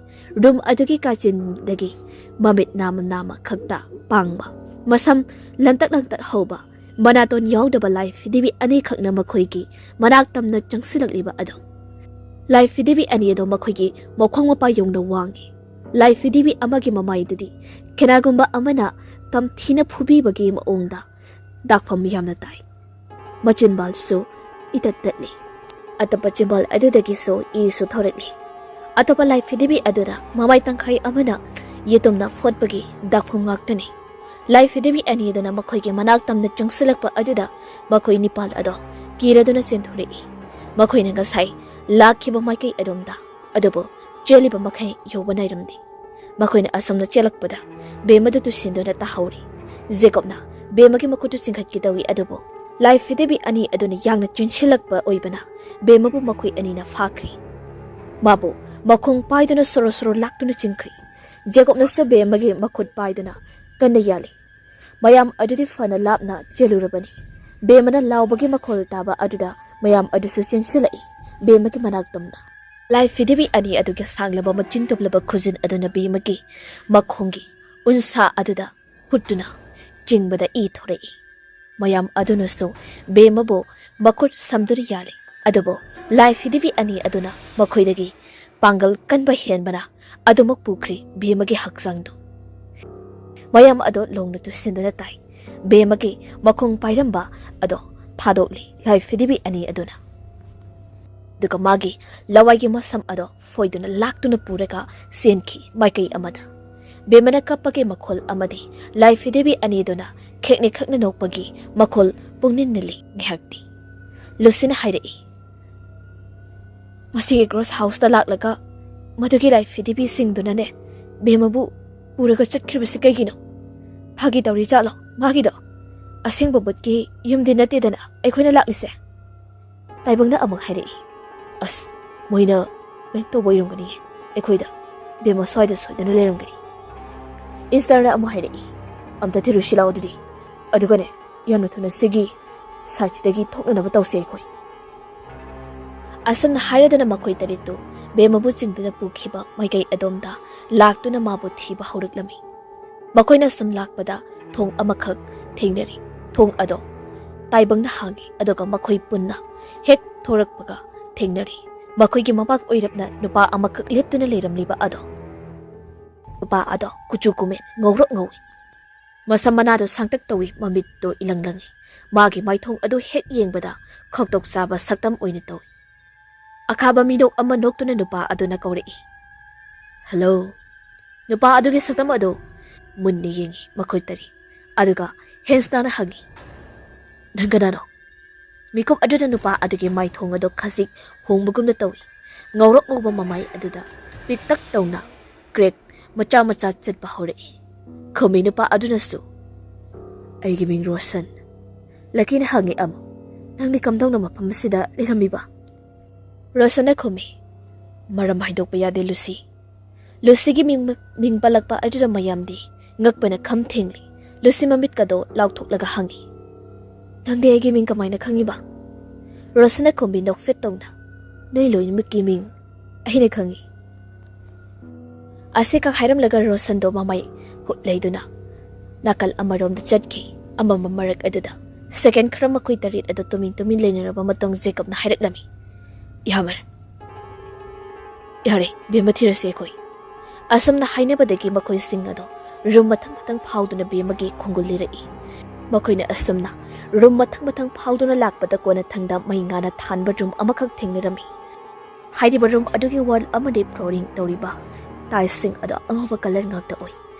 ꯔꯨꯝ ꯑꯗꯨꯒꯤ ꯀꯥꯆꯤꯟꯗꯒꯤ ꯃꯃꯤꯠ ꯅꯥꯝꯃ ꯅꯥꯝꯃ ꯈꯛꯇ ꯄꯥꯡꯕ, ꯃꯁꯝ ꯂꯪꯇꯛ ꯂꯪꯇꯛ ꯍꯧꯕ, ꯃꯅꯥꯇꯣꯟ ꯌꯥꯎꯗꯕ ꯂꯥꯏ ꯐꯤꯗꯤꯕꯤ ꯑꯅꯤꯈꯛꯅ ꯃꯈꯣꯏꯒꯤ ꯃꯅꯥꯛ ꯇꯝꯅ ꯆꯪꯁꯤꯜꯂꯛꯂꯤꯕ ꯑꯗꯣ꯫ ꯂꯥꯏ ꯐꯤꯗꯤꯕꯤ ꯑꯅꯤ ꯑꯗꯣ ꯃꯈꯣꯏꯒꯤ ꯃꯈꯣꯡ ꯃꯄꯥ ꯌꯧꯅ ꯋꯥꯡꯉꯤ꯫ ꯂꯥꯏ ꯐꯤꯗꯤꯕꯤ ꯑꯃꯒꯤ ꯃꯃꯥꯏꯗꯨꯗꯤ ꯀꯅꯥꯒꯨꯝꯕ ꯑꯃꯅ ꯇꯝꯊꯤꯅ ꯐꯨꯕꯤꯕꯒꯤ ꯃꯑꯣꯡꯗ ꯗꯥꯛꯐꯝ ꯌꯥꯝꯅ ꯇꯥꯏ꯫ ꯃꯆꯤꯟꯕꯥꯜꯁꯨ ꯏꯇꯠ ꯇꯠꯂꯤ꯫ ꯑꯇꯞꯄ ꯆꯤꯟꯕꯥꯜ ꯑꯗꯨꯗꯒꯤꯁꯨ ꯏꯁꯨ ꯊꯣꯔꯛꯂꯤ꯫ ꯑꯇꯣꯞꯄ ꯂꯥꯏ ꯐꯤꯗꯤꯕꯤ ꯑꯗꯨꯗ ꯃꯃꯥꯏ ꯇꯪꯈꯥꯏ ꯑꯃꯅ ꯌꯦꯇꯨꯝꯅ ꯐꯣꯠꯄꯒꯤ ꯗꯥꯛꯐꯝ ꯉꯥꯛꯇꯅꯤ꯫ ꯂꯥꯏ ꯐꯤꯗꯤꯕꯤ ꯑꯅꯤ ꯑꯗꯨꯅ ꯃꯈꯣꯏꯒꯤ ꯃꯅꯥꯛ ꯇꯝꯅ ꯆꯪꯁꯤꯜꯂꯛꯄ ꯑꯗꯨꯗ ꯃꯈꯣꯏ ꯅꯤꯄꯥꯜ ꯑꯗꯣ ꯀꯤꯔꯗꯨꯅ ꯆꯦꯟꯊꯣꯔꯛꯏ꯫ ꯃꯈꯣꯏꯅ ꯉꯁꯥꯏ ꯂꯥꯛꯈꯤꯕ ꯃꯥꯏꯀꯩ ꯑꯗꯣꯝꯗ, ꯑꯗꯨꯕꯨ ꯆꯦꯜꯂꯤꯕ ꯃꯈꯩ ꯌꯧꯕ ꯅꯥꯏꯔꯝꯗꯦ꯫ ꯃꯈꯣꯏꯅ ꯑꯁꯣꯝꯗ ꯆꯦꯜꯂꯛꯄꯗ ꯕꯦꯝ ꯑꯗꯨ ꯇꯨꯁꯤꯟꯗꯨꯅ ꯇꯥꯍꯧꯔꯤ꯫ ꯖꯦꯀꯣꯕꯅ ꯕꯦꯝ ꯑꯃꯒꯤ ꯃꯈꯨꯠꯇꯨ ꯆꯤꯡꯈꯠꯀꯦ ꯇꯧꯏ, ꯑꯗꯨꯕꯨ ꯂꯥꯏ ꯐꯤꯗꯤꯕꯤ ꯑꯅꯤ ꯑꯗꯨꯅ ꯌꯥꯡꯅ ꯆꯦꯟꯁꯤꯜꯂꯛꯄ ꯑꯣꯏꯕꯅ ꯕꯦꯝ ꯑꯕꯨ ꯃꯈꯣꯏ ꯑꯅꯤꯅ ꯐꯥꯈ꯭ꯔꯤ꯫ ꯃꯥꯕꯨ ꯃꯈꯣꯡ ꯄꯥꯏꯗꯨꯅ ꯁꯣꯔꯣ ꯁꯣꯔꯣ ꯂꯥꯛꯇꯨꯅ ꯆꯤꯡꯈ꯭ꯔꯤ꯫ ꯖꯦꯀꯣꯕꯅꯁꯨ ꯕꯦꯝ ꯑꯃꯒꯤ ꯃꯈꯨꯠ ꯄꯥꯏꯗꯨꯅ ꯀꯟꯅ ꯌꯥꯜꯂꯤ꯫ ꯃꯌꯥꯝ ꯑꯗꯨꯗꯤ ꯐꯅ ꯂꯥꯞꯅ ꯆꯦꯜꯂꯨꯔꯕꯅꯤ꯫ ꯕꯦꯝ ꯑꯃꯅ ꯂꯥꯎꯕꯒꯤ ꯃꯈꯣꯜ ꯇꯥꯕ ꯑꯗꯨꯗ ꯃꯌꯥꯝ ꯑꯗꯨꯁꯨ ꯆꯦꯟꯁꯤꯜꯂꯛꯏ꯫ ꯕꯦꯝ ꯑꯃꯒꯤ ꯃꯅꯥꯛ ꯇꯝꯅ ꯂꯥꯏ ꯐꯤꯗꯤꯕꯤ ꯑꯅꯤ ꯑꯗꯨꯒꯤ ꯁꯥꯡꯂꯕ ꯃꯆꯤꯟ ꯇꯨꯝꯂꯕ ꯈꯨꯖꯤꯟ ꯑꯗꯨꯅ ꯕꯦꯝ ꯑꯃꯒꯤ ꯃꯈꯣꯡꯒꯤ ꯎꯟꯁꯥ ꯑꯗꯨꯗ ꯍꯨꯠꯇꯨꯅ ꯆꯤꯡꯕꯗ ꯏ ꯊꯣꯔꯛꯏ꯫ ꯃꯌꯥꯝ ꯑꯗꯨꯅꯁꯨ ꯕꯦꯝ ꯑꯃꯕꯨ ꯃꯈꯨꯠ ꯁꯝꯗꯨꯅ ꯌꯥꯜꯂꯤ꯫ ꯑꯗꯨꯕꯨ ꯂꯥꯏ ꯐꯤꯗꯤꯕꯤ ꯑꯅꯤ ꯑꯗꯨꯅ ꯃꯈꯣꯏꯗꯒꯤ ꯄꯥꯡꯒꯜ ꯀꯟꯕ ꯍꯦꯟꯕꯅ ꯑꯗꯨꯃꯛ ꯄꯨꯈ꯭ꯔꯤ ꯕꯦꯝ ꯑꯃꯒꯤ ꯍꯛꯆꯥꯡꯗꯨ꯫ ꯃꯌꯥꯝ ꯑꯗꯨ ꯂꯣꯡꯅ ꯇꯨꯁꯤꯟꯗꯨꯅ ꯇꯥꯏ꯫ ꯕꯦꯝ ꯑꯃꯒꯤ ꯃꯈꯣꯡ ꯄꯥꯏꯔꯝꯕ ꯑꯗꯣ ꯊꯥꯗꯣꯛꯂꯤ ꯂꯥꯏ ꯐꯤꯗꯤꯕꯤ ꯑꯅꯤ ꯑꯗꯨꯅ꯫ ꯑꯗꯨꯒ ꯃꯥꯒꯤ ꯂꯋꯥꯏꯒꯤ ꯃꯁꯝ ꯑꯗꯣ ꯐꯣꯏꯗꯨꯅ ꯂꯥꯛꯇꯨꯅ ꯄꯨꯔꯒ ꯆꯦꯟꯈꯤ ꯃꯥꯏꯀꯩ ꯑꯃꯗ꯫ ꯕꯦꯝ ꯑꯃꯅ ꯀꯞꯄꯒꯤ ꯃꯈꯣꯜ ꯑꯃꯗꯤ ꯂꯥꯏ ꯐꯤꯗꯤꯕꯤ ꯑꯅꯤꯗꯨꯅ ꯈꯦꯛꯅꯤ ꯈꯛꯅ ꯅꯣꯛꯄꯒꯤ ꯃꯈꯣꯜ ꯄꯨꯡꯅꯤꯟ ꯅꯤꯜꯂꯤ ꯉꯥꯏꯍꯥꯛꯇꯤ꯫ ꯂꯨꯁꯤꯅ ꯍꯥꯏꯔꯛꯏ꯫ "ꯃꯁꯤꯒꯤ ꯒ꯭ꯔꯣꯁ ꯍꯥꯎꯁꯇ ꯂꯥꯛꯂꯒ ꯃꯗꯨꯒꯤ ꯂꯥꯏꯐꯤꯗꯤꯕꯤꯁꯤꯡꯗꯨꯅꯅꯦ ꯕꯦꯝꯃꯕꯨ ꯄꯨꯔꯒ ꯆꯠꯈ꯭ꯔꯤꯕꯁꯤ ꯀꯩꯒꯤꯅꯣ? ꯐꯥꯒꯤ ꯇꯧꯔꯤ ꯖꯥꯠꯂꯣ ꯃꯥꯒꯤꯗꯣ? ꯑꯁꯦꯡꯕ ꯕꯨꯠꯀꯤ ꯌꯨꯝꯗꯤ ꯅꯠꯇꯦꯗꯅ ꯑꯩꯈꯣꯏꯅ ꯂꯥꯛꯂꯤꯁꯦ?" ꯇꯥꯏꯕꯪꯅ ꯑꯃꯨꯛ ꯍꯥꯏꯔꯛꯏ꯫ "ꯑꯁ, ꯃꯣꯏꯅ ꯄ꯭ꯔꯦꯡ ꯇꯧꯕ ꯑꯣꯏꯔꯝꯒꯅꯤꯌꯦ ꯑꯩꯈꯣꯏꯗ꯫ ꯕꯦꯝꯃ ꯁ꯭ꯋꯥꯏꯗ ꯁꯣꯏꯗꯅ ꯂꯩꯔꯝꯒꯅꯤ꯫" ꯏꯟꯁꯇꯔꯅ ꯑꯃꯨꯛ ꯍꯥꯏꯔꯛꯏ꯫ "ꯑꯝꯇ ꯊꯤꯔꯨꯁꯤ ꯂꯥꯛꯑꯣ ꯑꯗꯨꯗꯤ꯫ ꯑꯗꯨꯒꯅꯦ, ꯌꯥꯝꯅ ꯊꯨꯅ ꯁꯤꯒꯤ ꯁꯥꯏꯠꯁꯤꯗꯒꯤ ꯊꯣꯛꯅꯅꯕ ꯇꯧꯁꯦ ꯑꯩꯈꯣꯏ꯫" ꯑꯁꯨꯝꯅ ꯍꯥꯏꯔꯗꯨꯅ ꯃꯈꯣꯏ ꯇꯔꯦꯠꯇꯨ ꯕꯦꯝꯃꯕꯨ ꯆꯤꯡꯗꯨꯅ ꯄꯨꯈꯤꯕ ꯃꯥꯏꯀꯩ ꯑꯗꯣꯝꯗ ꯂꯥꯛꯇꯨꯅ ꯃꯥꯕꯨ ꯊꯤꯕ ꯍꯧꯔꯛꯂꯝꯃꯤ꯫ ꯃꯈꯣꯏꯅ ꯁꯨꯝ ꯂꯥꯛꯄꯗ ꯊꯣꯡ ꯑꯃꯈꯛ ꯊꯦꯡꯅꯔꯤ꯫ ꯊꯣꯡ ꯑꯗꯣ ꯇꯥꯏꯕꯪꯅ ꯍꯥꯡꯉꯤ, ꯑꯗꯨꯒ ꯃꯈꯣꯏ ꯄꯨꯟꯅ ꯍꯦꯛ ꯊꯣꯔꯛꯄꯒ ꯊꯦꯡꯅꯔꯤ꯫ ꯃꯈꯣꯏꯒꯤ ꯃꯃꯥꯡ ꯑꯣꯏꯔꯞꯅ ꯅꯨꯄꯥ ꯑꯃꯈꯛ ꯂꯦꯞꯇꯨꯅ ꯂꯩꯔꯝꯂꯤꯕ ꯑꯗꯣ꯫ ꯅꯨꯄꯥ ꯑꯗꯣ ꯀꯨꯆꯨ ꯀꯨꯃꯦꯟ ꯉꯧꯔꯣꯛ ꯉꯧꯏ꯫ ꯃꯁꯝ ꯃꯅꯥꯗꯣ ꯁꯥꯡꯇꯛ ꯇꯧꯏ, ꯃꯃꯤꯠꯇꯣ ꯏꯂꯪ ꯂꯪꯏ꯫ ꯃꯥꯒꯤ ꯃꯥꯏꯊꯣꯡ ꯑꯗꯨ ꯍꯦꯛ ꯌꯦꯡꯕꯗ ꯈꯧꯇꯣꯛ ꯆꯥꯕ ꯁꯛꯇꯝ ꯑꯣꯏꯅ ꯇꯧꯏ꯫ ꯑꯈꯥꯕ ꯃꯤꯅꯣꯛ ꯑꯃ ꯅꯣꯛꯇꯨꯅ ꯅꯨꯄꯥ ꯑꯗꯨꯅ ꯀꯧꯔꯛꯏ, "ꯍꯜꯂꯣ!" ꯅꯨꯄꯥ ꯑꯗꯨꯒꯤ ꯁꯛꯇꯝ ꯑꯗꯨ ꯃꯨꯟꯅ ꯌꯦꯡꯏ ꯃꯈꯣꯏ ꯇꯔꯦꯠ, ꯑꯗꯨꯒ ꯍꯦꯟꯁꯇꯥꯅ ꯍꯪꯏ, "ꯅꯪ ꯀꯅꯥꯅꯣ?" ꯃꯤꯀꯨꯞ ꯑꯗꯨꯗ ꯅꯨꯄꯥ ꯑꯗꯨꯒꯤ ꯃꯥꯏꯊꯣꯡ ꯑꯗꯨ ꯈꯖꯤꯛ ꯍꯣꯡꯕꯒꯨꯝꯅ ꯇꯧꯏ꯫ ꯉꯧꯔꯣꯛ ꯉꯧꯕ ꯃꯃꯥꯏ ꯑꯗꯨꯗ ꯄꯤꯛꯇꯛ ꯇꯧꯅ ꯀ꯭ꯔꯦꯛ ꯃꯆꯥ ꯃꯆꯥ ꯆꯠꯄ ꯍꯧꯔꯛꯏ꯫ ꯈꯨꯝꯃꯤ ꯅꯨꯄꯥ ꯑꯗꯨꯅꯁꯨ, "ꯑꯩꯒꯤ ꯃꯤꯡ ꯔꯣꯁꯟ꯫" ꯂꯀꯤꯅ ꯍꯪꯉꯤ ꯑꯃꯨꯛ, "ꯅꯪꯗꯤ ꯀꯝꯗꯧꯅ ꯃꯐꯝ ꯑꯁꯤꯗ ꯂꯩꯔꯝꯃꯤꯕ?" ꯔꯣꯁꯟꯅ ꯈꯨꯝꯃꯤ, "ꯃꯔꯝ ꯍꯥꯏꯗꯣꯛꯄ ꯌꯥꯗꯦ, ꯂꯨꯁꯤ꯫" ꯂꯨꯁꯤꯒꯤ ꯃꯤꯡ, ꯃꯤꯡ ꯄꯜꯂꯛꯄ ꯑꯗꯨꯗ ꯃꯌꯥꯝꯗꯤ ꯉꯛꯄꯅ ꯈꯝ ꯊꯦꯡꯂꯤ꯫ ꯂꯨꯁꯤ ꯃꯃꯤꯠꯀꯗꯣ ꯂꯥꯎꯊꯣꯛꯂꯒ ꯍꯪꯉꯤ, "ꯅꯪꯗꯤ ꯑꯩꯒꯤ ꯃꯤꯡ ꯀꯃꯥꯏꯅ ꯈꯪꯉꯤꯕ?" ꯔꯣꯁꯟꯅ ꯈꯨꯝꯕꯤ ꯅꯣꯛꯐꯦꯠ ꯇꯧꯅ, "ꯅꯣꯏ ꯂꯣꯏꯅꯃꯛꯀꯤ ꯃꯤꯡ ꯑꯩꯅ ꯈꯪꯉꯤ꯫" ꯑꯁꯤꯈꯛ ꯍꯥꯏꯔꯝꯂꯒ ꯔꯣꯁꯟꯗꯣ ꯃꯃꯥꯏ ꯍꯨꯠ ꯂꯩꯗꯨꯅ ꯅꯥꯀꯜ ꯑꯃꯔꯣꯝꯗ ꯆꯠꯈꯤ꯫ ꯑꯃꯝꯕ ꯃꯔꯛ ꯑꯗꯨꯗ ꯁꯦꯀꯦꯟ ꯈꯔ ꯃꯈꯣꯏ ꯇꯔꯦꯠ ꯑꯗꯨ ꯇꯨꯃꯤꯟ ꯇꯨꯃꯤꯟ ꯂꯩꯅꯔꯕ ꯃꯇꯨꯡ ꯖꯦꯀꯕꯅ ꯍꯥꯏꯔꯛꯂꯝꯃꯤ, "ꯌꯥꯃꯔ, ꯌꯥꯔꯦ, ꯕꯦꯝꯃ ꯊꯤꯔꯁꯤ ꯑꯩꯈꯣꯏ꯫" ꯑꯁꯨꯝꯅ ꯍꯥꯏꯅꯕꯗꯒꯤ ꯃꯈꯣꯏꯁꯤꯡ ꯑꯗꯣ ꯔꯨꯝ ꯃꯊꯪ ꯃꯊꯪ ꯐꯥꯎꯗꯨꯅ ꯕꯦꯝꯃꯒꯤ ꯈꯣꯡꯒꯨꯜ ꯂꯤꯔꯛꯏ꯫ ꯃꯈꯣꯏꯅ ꯑꯁꯨꯝꯅ ꯔꯨꯝ ꯃꯊꯪ ꯃꯊꯪ ꯐꯥꯎꯗꯨꯅ ꯂꯥꯛꯄꯗ ꯀꯣꯟꯅꯊꯪꯗ ꯃꯩ ꯉꯥꯅ ꯊꯥꯟꯕ ꯔꯨꯝ ꯑꯃꯈꯛ ꯊꯦꯡꯅꯔꯝꯃꯤ꯫ ꯍꯥꯏꯔꯤꯕ ꯔꯨꯝ ꯑꯗꯨꯒꯤ ꯋꯥꯜ ꯑꯃꯗꯤ ꯐ꯭ꯂꯣꯔꯤꯡ ꯇꯧꯔꯤꯕ ꯇꯥꯏꯜꯁꯤꯡ ꯑꯗꯣ ꯑꯉꯧꯕ ꯀꯂꯔ ꯉꯥꯛꯇ ꯑꯣꯏ꯫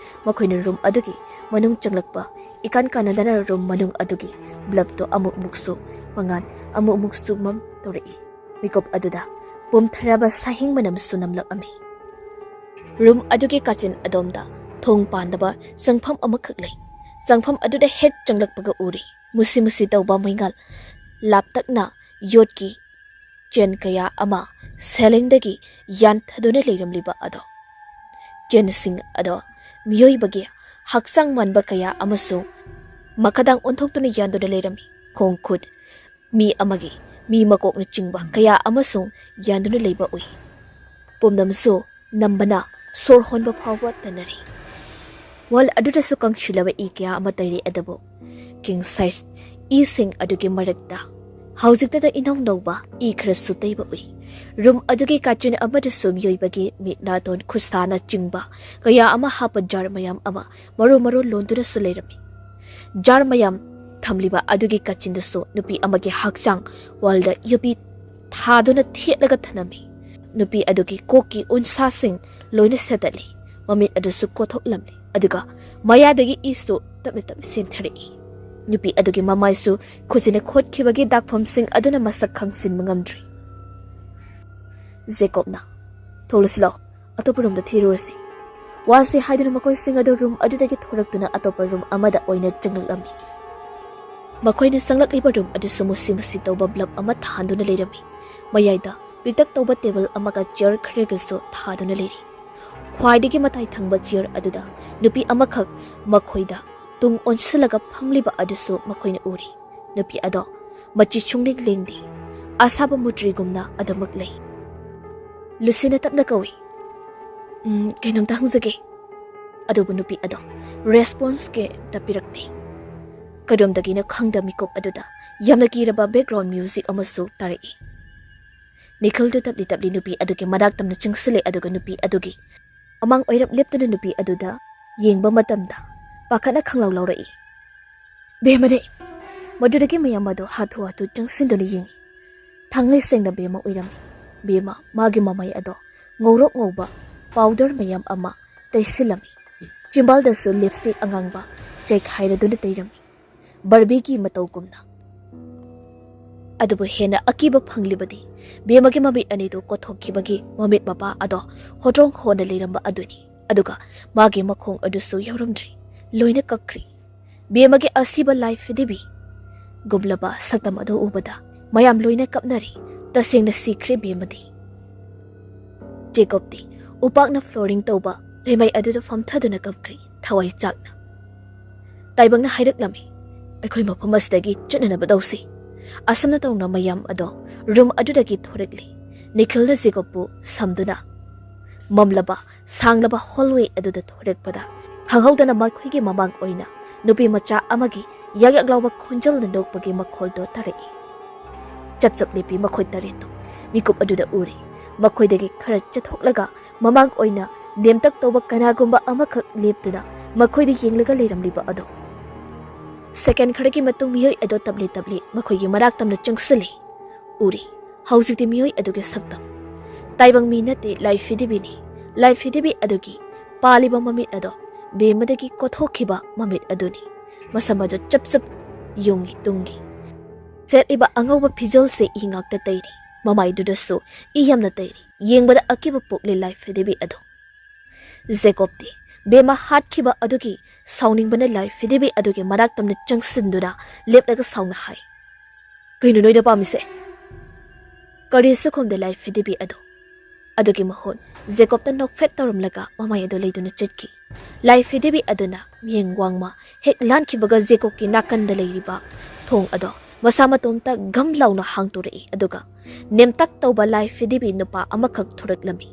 ꯃꯈꯣꯏꯅ ꯔꯨꯝ ꯑꯗꯨꯒꯤ ꯃꯅꯨꯡ ꯆꯪꯂꯛꯄ ꯏꯀꯥꯟ ꯀꯥꯟꯅꯗꯅ ꯔꯨꯝ ꯃꯅꯨꯡ ꯑꯗꯨꯒꯤ ꯕꯜꯕꯇꯣ ꯑꯃꯨꯛ ꯃꯨꯛꯁꯨ ꯃꯉꯥꯜ ꯑꯃꯨꯛ ꯑꯃꯨꯛ ꯁꯨꯃꯝ ꯇꯧꯔꯛꯏ꯫ ꯃꯤꯀꯨꯞ ꯑꯗꯨꯗ ꯄꯨꯝꯊꯔꯕ ꯁꯥꯍꯤꯡ ꯃꯅꯝꯁꯨ ꯅꯝꯂꯛꯂꯝꯃꯤ꯫ ꯔꯨꯝ ꯑꯗꯨꯒꯤ ꯀꯥꯆꯤꯟ ꯑꯗꯣꯝꯗ ꯊꯣꯡ ꯄꯥꯟꯗꯕ ꯆꯪꯐꯝ ꯑꯃꯈꯛ ꯂꯩ꯫ ꯆꯪꯐꯝ ꯑꯗꯨꯗ ꯍꯦꯛ ꯆꯪꯂꯛꯄꯒ ꯎꯔꯤ ꯃꯨꯁꯤ ꯃꯨꯁꯤ ꯇꯧꯕ ꯃꯩꯉꯥꯜ ꯂꯥꯞꯇꯛꯅ ꯌꯣꯠꯀꯤ ꯆꯦꯟ ꯀꯌꯥ ꯑꯃ ꯁꯦꯂꯤꯡꯗꯒꯤ ꯌꯥꯟꯊꯗꯨꯅ ꯂꯩꯔꯝꯂꯤꯕ ꯑꯗꯣ꯫ ꯆꯦꯟꯁꯤꯡ ꯑꯗꯣ ꯃꯤꯑꯣꯏꯕꯒꯤ ꯍꯛꯆꯥꯡ ꯃꯥꯟꯕ ꯀꯌꯥ ꯑꯃꯁꯨ ꯃꯈꯥꯗꯥꯡ ꯑꯣꯟꯊꯣꯛꯇꯨꯅ ꯌꯥꯟꯗꯨꯅ ꯂꯩꯔꯝꯃꯤ꯫ ꯈꯣꯡ ꯈꯨꯠ ꯃꯤ ꯑꯃꯒꯤ, ꯃꯤ ꯃꯀꯣꯛꯅꯆꯤꯡꯕ ꯀꯌꯥ ꯑꯃꯁꯨ ꯌꯥꯟꯗꯨꯅ ꯂꯩꯕ ꯎꯏ꯫ ꯄꯨꯝꯅꯃꯛꯁꯨ ꯅꯝꯕꯅ ꯁꯣꯔ ꯍꯣꯟꯕ ꯐꯥꯎꯕ ꯇꯟꯅꯔꯤ꯫ ꯋꯥꯜ ꯑꯗꯨꯗꯁꯨ ꯀꯪꯁꯤꯜꯂꯕ ꯏ ꯀꯌꯥ ꯑꯃ ꯇꯩꯔꯤ, ꯑꯗꯨꯕꯨ ꯀꯤꯡ ꯁꯥꯏꯖ ꯏꯁꯤꯡ ꯑꯗꯨꯒꯤ ꯃꯔꯛꯇ ꯍꯧꯖꯤꯛꯇꯗ ꯏꯅꯧ ꯅꯧꯕ ꯏ ꯈꯔꯁꯨ ꯇꯩꯕ ꯎꯏ꯫ ꯔꯨꯝ ꯑꯗꯨꯒꯤ ꯀꯥꯆꯤꯟ ꯑꯃꯗꯁꯨ ꯃꯤꯑꯣꯏꯕꯒꯤ ꯃꯤꯠ, ꯅꯥꯇꯣꯟ, ꯈꯨꯠꯁꯥꯅ ꯆꯤꯡꯕ ꯀꯌꯥ ꯑꯃ ꯍꯥꯞꯄ ꯖꯥꯔ ꯃꯌꯥꯝ ꯑꯃ ꯃꯔꯨ ꯃꯔꯨ ꯂꯣꯟꯗꯨꯅꯁꯨ ꯂꯩꯔꯝꯃꯤ꯫ ꯖꯥꯔ ꯃꯌꯥꯝ ꯊꯝꯂꯤꯕ ꯑꯗꯨꯒꯤ ꯀꯥꯆꯤꯟꯗꯁꯨ ꯅꯨꯄꯤ ꯑꯃꯒꯤ ꯍꯛꯆꯥꯡ ꯋꯥꯜꯗ ꯌꯨꯕꯤ ꯊꯥꯗꯨꯅ ꯊꯦꯠꯂꯒ ꯊꯅꯝꯃꯤ꯫ ꯅꯨꯄꯤ ꯑꯗꯨꯒꯤ ꯀꯣꯛꯀꯤ ꯎꯟꯁꯥꯁꯤꯡ ꯂꯣꯏꯅ ꯁꯦꯠꯇꯠꯂꯤ꯫ ꯃꯃꯤꯠ ꯑꯗꯨꯁꯨ ꯀꯣꯊꯣꯛꯂꯝꯂꯤ꯫ ꯑꯗꯨꯒ ꯃꯌꯥꯗꯒꯤ ꯏꯁꯨ ꯇꯞꯅ ꯇꯞꯅ ꯆꯦꯟꯊꯔꯛꯏ꯫ ꯅꯨꯄꯤ ꯑꯗꯨꯒꯤ ꯃꯃꯥꯏꯁꯨ ꯈꯨꯖꯤꯟꯅ ꯈꯣꯠꯈꯤꯕꯒꯤ ꯗꯥꯛꯐꯝꯁꯤꯡ ꯑꯗꯨꯅ ꯃꯁꯛ ꯈꯪꯁꯤꯟꯕ ꯉꯝꯗ꯭ꯔꯤ꯫ ꯖꯦꯀꯣꯕꯅ, "ꯊꯣꯛꯂꯁꯤ ꯂꯥꯎ, ꯑꯇꯣꯞꯄ ꯔꯨꯝꯗ ꯊꯤꯔꯨꯔꯁꯤ꯫" ꯋꯥꯁꯤ ꯍꯥꯏꯗꯨꯅ ꯃꯈꯣꯏꯁꯤꯡ ꯑꯗꯨ ꯔꯨꯝ ꯑꯗꯨꯗꯒꯤ ꯊꯣꯔꯛꯇꯨꯅ ꯑꯇꯣꯞꯄ ꯔꯨꯝ ꯑꯃꯗ ꯑꯣꯏꯅ ꯆꯪꯂꯛꯂꯝꯃꯤ꯫ ꯃꯈꯣꯏꯅ ꯆꯪꯂꯛꯂꯤꯕ ꯔꯨꯝ ꯑꯗꯨꯁꯨ ꯃꯨꯁꯤ ꯃꯨꯁꯤ ꯇꯧꯕ ꯕꯜꯕ ꯑꯃ ꯊꯥꯟꯗꯨꯅ ꯂꯩꯔꯝꯃꯤ꯫ ꯃꯌꯥꯏꯗ ꯄꯤꯛꯇꯛ ꯇꯧꯕ ꯇꯦꯕꯜ ꯑꯃꯒ ꯆꯤꯌꯔ ꯈꯔꯒꯁꯨ ꯊꯥꯗꯨꯅ ꯂꯩꯔꯤ꯫ ꯈ꯭ꯋꯥꯏꯗꯒꯤ ꯃꯇꯥꯏ ꯊꯪꯕ ꯆꯤꯌꯔ ꯑꯗꯨꯗ ꯅꯨꯄꯤ ꯑꯃꯈꯛ ꯃꯈꯣꯏꯗ ꯇꯨꯡ ꯑꯣꯟꯁꯤꯜꯂꯒ ꯐꯝꯂꯤꯕ ꯑꯗꯨꯁꯨ ꯃꯈꯣꯏꯅ ꯎꯔꯤ꯫ ꯅꯨꯄꯤ ꯑꯗꯣ ꯃꯆꯤ ꯁꯨꯡꯂꯦꯡ ꯂꯦꯡꯗꯦ꯫ ꯑꯁꯥꯕ ꯃꯨꯇ꯭ꯔꯤꯒꯨꯝꯅ ꯑꯗꯨꯃꯛ ꯂꯩ꯫ ꯂꯨꯁꯤꯅ ꯇꯞꯅ ꯀꯧꯏ, "ꯎꯝ, ꯀꯩꯅꯣꯝꯇ ꯍꯪꯖꯒꯦ꯫" ꯑꯗꯨꯕꯨ ꯅꯨꯄꯤ ꯑꯗꯣ ꯔꯦꯁꯄꯣꯟꯁ ꯀꯩꯝꯇ ꯄꯤꯔꯛꯇꯦ꯫ ꯀꯔꯣꯝꯗꯒꯤꯅꯣ ꯈꯪꯗ ꯃꯤꯀꯨꯞ ꯑꯗꯨꯗ ꯌꯥꯝꯅ ꯀꯤꯔꯕ ꯕꯦꯛꯒ꯭ꯔꯥꯎꯟ ꯃ꯭ꯌꯨꯖꯤꯛ ꯑꯃꯁꯨ ꯇꯥꯔꯛꯏ꯫ ꯅꯤꯈꯤꯜꯗꯨ ꯇꯞꯂꯤ ꯇꯞꯂꯤ ꯅꯨꯄꯤ ꯑꯗꯨꯒꯤ ꯃꯅꯥꯛ ꯇꯝꯅ ꯆꯪꯁꯤꯜꯂꯦ, ꯑꯗꯨꯒ ꯅꯨꯄꯤ ꯑꯗꯨꯒꯤ ꯃꯃꯥꯡ ꯑꯣꯏꯔꯞ ꯂꯦꯞꯇꯨꯅ ꯅꯨꯄꯤ ꯑꯗꯨꯗ ꯌꯦꯡꯕ ꯃꯇꯝꯗ ꯄꯥꯈꯠꯅ ꯈꯪꯂꯥꯎ ꯂꯥꯎꯔꯛꯏ꯫ ꯕꯦꯝꯃꯅꯦ! ꯃꯗꯨꯗꯒꯤ ꯃꯌꯥꯝ ꯑꯗꯨ ꯍꯥꯊꯨ ꯍꯥꯊꯨ ꯆꯪꯁꯤꯟꯗꯨꯅ ꯌꯦꯡꯉꯤ꯫ ꯊꯥꯡꯂꯩ ꯁꯦꯡꯅ ꯕꯦꯝꯃ ꯑꯣꯏꯔꯝꯃꯤ꯫ ꯕꯦꯝꯃ ꯃꯥꯒꯤ ꯃꯃꯩ ꯑꯗꯣ ꯉꯧꯔꯣꯛ ꯉꯧꯕ ꯄꯥꯎꯗꯔ ꯃꯌꯥꯝ ꯑꯃ ꯇꯩꯁꯤꯜꯂꯝꯃꯤ꯫ ꯆꯤꯝꯕꯥꯜꯗꯁꯨ ꯂꯤꯞꯁꯇꯤꯛ ꯑꯉꯥꯡꯕ ꯆꯩꯈꯥꯏꯔꯗꯨꯅ ꯇꯩꯔꯝꯃꯤ, ꯕꯥꯔꯕꯤꯒꯤ ꯃꯇꯧꯒꯨꯝꯅ꯫ ꯑꯗꯨꯕꯨ ꯍꯦꯟꯅ ꯑꯀꯤꯕ ꯐꯪꯂꯤꯕꯗꯤ ꯕꯦꯝꯃꯒꯤ ꯃꯃꯤꯠ ꯑꯅꯤꯗꯨ ꯀꯣꯊꯣꯛꯈꯤꯕꯒꯤ ꯃꯃꯤꯠ ꯃꯄꯥ ꯑꯗꯣ ꯍꯣꯗ꯭ꯔꯣꯡ ꯍꯣꯅ ꯂꯩꯔꯝꯕ ꯑꯗꯨꯅꯤ꯫ ꯑꯗꯨꯒ ꯃꯥꯒꯤ ꯃꯈꯣꯡ ꯑꯗꯨꯁꯨ ꯌꯥꯎꯔꯝꯗ꯭ꯔꯦ, ꯂꯣꯏꯅ ꯀꯛꯈ꯭ꯔꯦ꯫ ꯕꯦꯝꯃꯒꯤ ꯑꯁꯤꯕ ꯂꯥꯏ ꯐꯤꯗꯤꯕꯤ ꯒꯨꯝꯂꯕ ꯁꯛꯇꯝ ꯑꯗꯨ ꯎꯕꯗ ꯃꯌꯥꯝ ꯂꯣꯏꯅ ꯀꯞꯅꯔꯦ꯫ ꯇꯁꯦꯡꯅ ꯁꯤꯈ꯭ꯔꯦ ꯕꯦꯝꯃꯗꯤ꯫ ꯖꯦꯀꯣꯕꯇꯤ ꯎꯄꯥꯛꯅ flooring ꯇꯧꯕ ꯂꯩꯃꯥꯏ ꯑꯗꯨꯗ ꯐꯝꯊꯗꯨꯅ ꯀꯞꯈ꯭ꯔꯦ, ꯊꯋꯥꯏ ꯆꯥꯛꯅ꯫ ꯇꯥꯏꯕꯪꯅ ꯍꯥꯏꯔꯛꯂꯝꯃꯤ, "ꯑꯩꯈꯣꯏ ꯃꯐꯝ ꯑꯁꯤꯗꯒꯤ ꯆꯠꯅꯅꯕ ꯇꯧꯁꯤ"꯫ ꯑꯁꯨꯝꯅ ꯇꯧꯅ ꯃꯌꯥꯝ ꯑꯗꯣ room ꯑꯗꯨꯗꯒꯤ ꯊꯣꯔꯛꯂꯤ꯫ ꯅꯤꯈꯤꯜꯅ ꯖꯦꯀꯣꯕꯄꯨ ꯁꯝꯗꯨꯅ ꯃꯝꯂꯕ ꯁꯥꯡꯂꯕ hallway ꯑꯗꯨꯗ ꯊꯣꯔꯛꯄꯗ ꯈꯪꯍꯧꯗꯅ ꯃꯈꯣꯏꯒꯤ ꯃꯃꯥꯡ ꯑꯣꯏꯅ ꯅꯨꯄꯤ ꯃꯆꯥ ꯑꯃꯒꯤ ꯌꯥꯛ ꯌꯥꯛ ꯂꯥꯎꯕ ꯈꯣꯟꯖꯦꯜꯅ ꯅꯣꯛꯄꯒꯤ ꯃꯈꯣꯜꯗꯣ ꯇꯥꯔꯛꯏ꯫ ꯆꯞ ꯆꯞ ꯂꯦꯞꯄꯤ ꯃꯈꯣꯏ ꯇꯔꯦꯠꯇꯨ ꯃꯤꯀꯨꯞ ꯑꯗꯨꯗ ꯎꯔꯦ꯫ ꯃꯈꯣꯏꯗꯒꯤ ꯈꯔ ꯆꯠꯊꯣꯛꯂꯒ ꯃꯃꯥꯡ ꯑꯣꯏꯅ ꯅꯦꯝꯇꯛ ꯇꯧꯕ ꯀꯅꯥꯒꯨꯝꯕ ꯑꯃꯈꯛ ꯂꯦꯞꯇꯨꯅ ꯃꯈꯣꯏꯗ ꯌꯦꯡꯂꯒ ꯂꯩꯔꯝꯂꯤꯕ ꯑꯗꯣ꯫ Second ꯈꯔꯒꯤ ꯃꯇꯨꯡ ꯃꯤꯑꯣꯏ ꯑꯗꯣ ꯇꯞꯂꯤ ꯇꯞꯂꯤ ꯃꯈꯣꯏꯒꯤ ꯃꯅꯥꯛ ꯇꯝꯅ ꯆꯪꯁꯤꯜꯂꯤ꯫ ꯎꯔꯤ꯫ ꯍꯧꯖꯤꯛꯇꯤ ꯃꯤꯑꯣꯏ ꯑꯗꯨꯒꯤ ꯁꯛꯇꯝ꯫ ꯇꯥꯏꯕꯪ ꯃꯤ ꯅꯠꯇꯦ, ꯂꯥꯏ ꯐꯤꯗꯤꯕꯤꯅꯤ꯫ ꯂꯥꯏ ꯐꯤꯗꯤꯕꯤ ꯑꯗꯨꯒꯤ ꯄꯥꯜꯂꯤꯕ ꯃꯃꯤꯠ ꯑꯗꯣ ꯕꯦꯝꯃꯗꯒꯤ ꯀꯣꯊꯣꯛꯈꯤꯕ ꯃꯃꯤꯠ ꯑꯗꯨꯅꯤ꯫ ꯃꯁꯝ ꯑꯗꯨ ꯆꯞ ꯆꯞ ꯌꯨꯡꯉꯤ ꯇꯨꯡꯒꯤ꯫ ꯁꯦꯠꯂꯤꯕ ꯑꯉꯧꯕ ꯐꯤꯖꯣꯜꯁꯦ ꯏ ꯉꯥꯛꯇ ꯇꯩꯔꯤ꯫ ꯃꯃꯥꯏꯗꯨꯗꯁꯨ ꯏ ꯌꯥꯝꯅ ꯇꯩꯔꯤ꯫ ꯌꯦꯡꯕꯗ ꯑꯀꯤꯕ ꯄꯣꯛꯂꯤ ꯂꯥꯏ ꯐꯤꯗꯤꯕꯤ ꯑꯗꯣ꯫ ꯖꯦꯀꯣꯕꯇꯤ ꯕꯦꯝꯃ ꯍꯥꯠꯈꯤꯕ ꯑꯗꯨꯒꯤ ꯁꯥꯎꯅꯤꯡꯕꯅ ꯂꯥꯏ ꯐꯤꯗꯤꯕꯤ ꯑꯗꯨꯒꯤ ꯃꯅꯥꯛ ꯇꯝꯅ ꯆꯪꯁꯤꯟꯗꯨꯅ ꯂꯦꯞꯂꯒ ꯁꯥꯎꯅ ꯍꯥꯏ, "ꯀꯩꯅꯣ ꯅꯣꯏꯗ ꯄꯥꯝꯃꯤꯁꯦ?" ꯀꯔꯤꯁꯨ ꯈꯨꯝꯗꯦ ꯂꯥꯏ ꯐꯤꯗꯤꯕꯤ ꯑꯗꯨ꯫ ꯑꯗꯨꯒꯤ ꯃꯍꯨꯠ ꯖꯦꯀꯣꯕꯇ ꯅꯣꯛꯐꯦꯠ ꯇꯧꯔꯝꯂꯒ ꯃꯃꯥꯏ ꯑꯗꯨ ꯂꯩꯗꯨꯅ ꯆꯠꯈꯤ꯫ ꯂꯥꯏ ꯐꯤꯗꯤꯕꯤ ꯑꯗꯨꯅ ꯃꯤꯠꯌꯦꯡ ꯋꯥꯡꯃ ꯍꯦꯛ ꯂꯥꯟꯈꯤꯕꯒ ꯖꯦꯀꯣꯕꯀꯤ ꯅꯥꯀꯟꯗ ꯂꯩꯔꯤꯕ ꯊꯣꯡ ꯑꯗꯣ ꯃꯁꯥ ꯃꯇꯣꯝꯇ ꯒꯝ ꯂꯥꯎꯅ ꯍꯥꯡꯗꯣꯔꯛꯏ, ꯑꯗꯨꯒ ꯅꯦꯝꯇꯛ ꯇꯧꯕ ꯂꯥꯏ ꯐꯤꯗꯤꯕꯤ ꯅꯨꯄꯥ ꯑꯃꯈꯛ ꯊꯣꯔꯛꯂꯝꯃꯤ꯫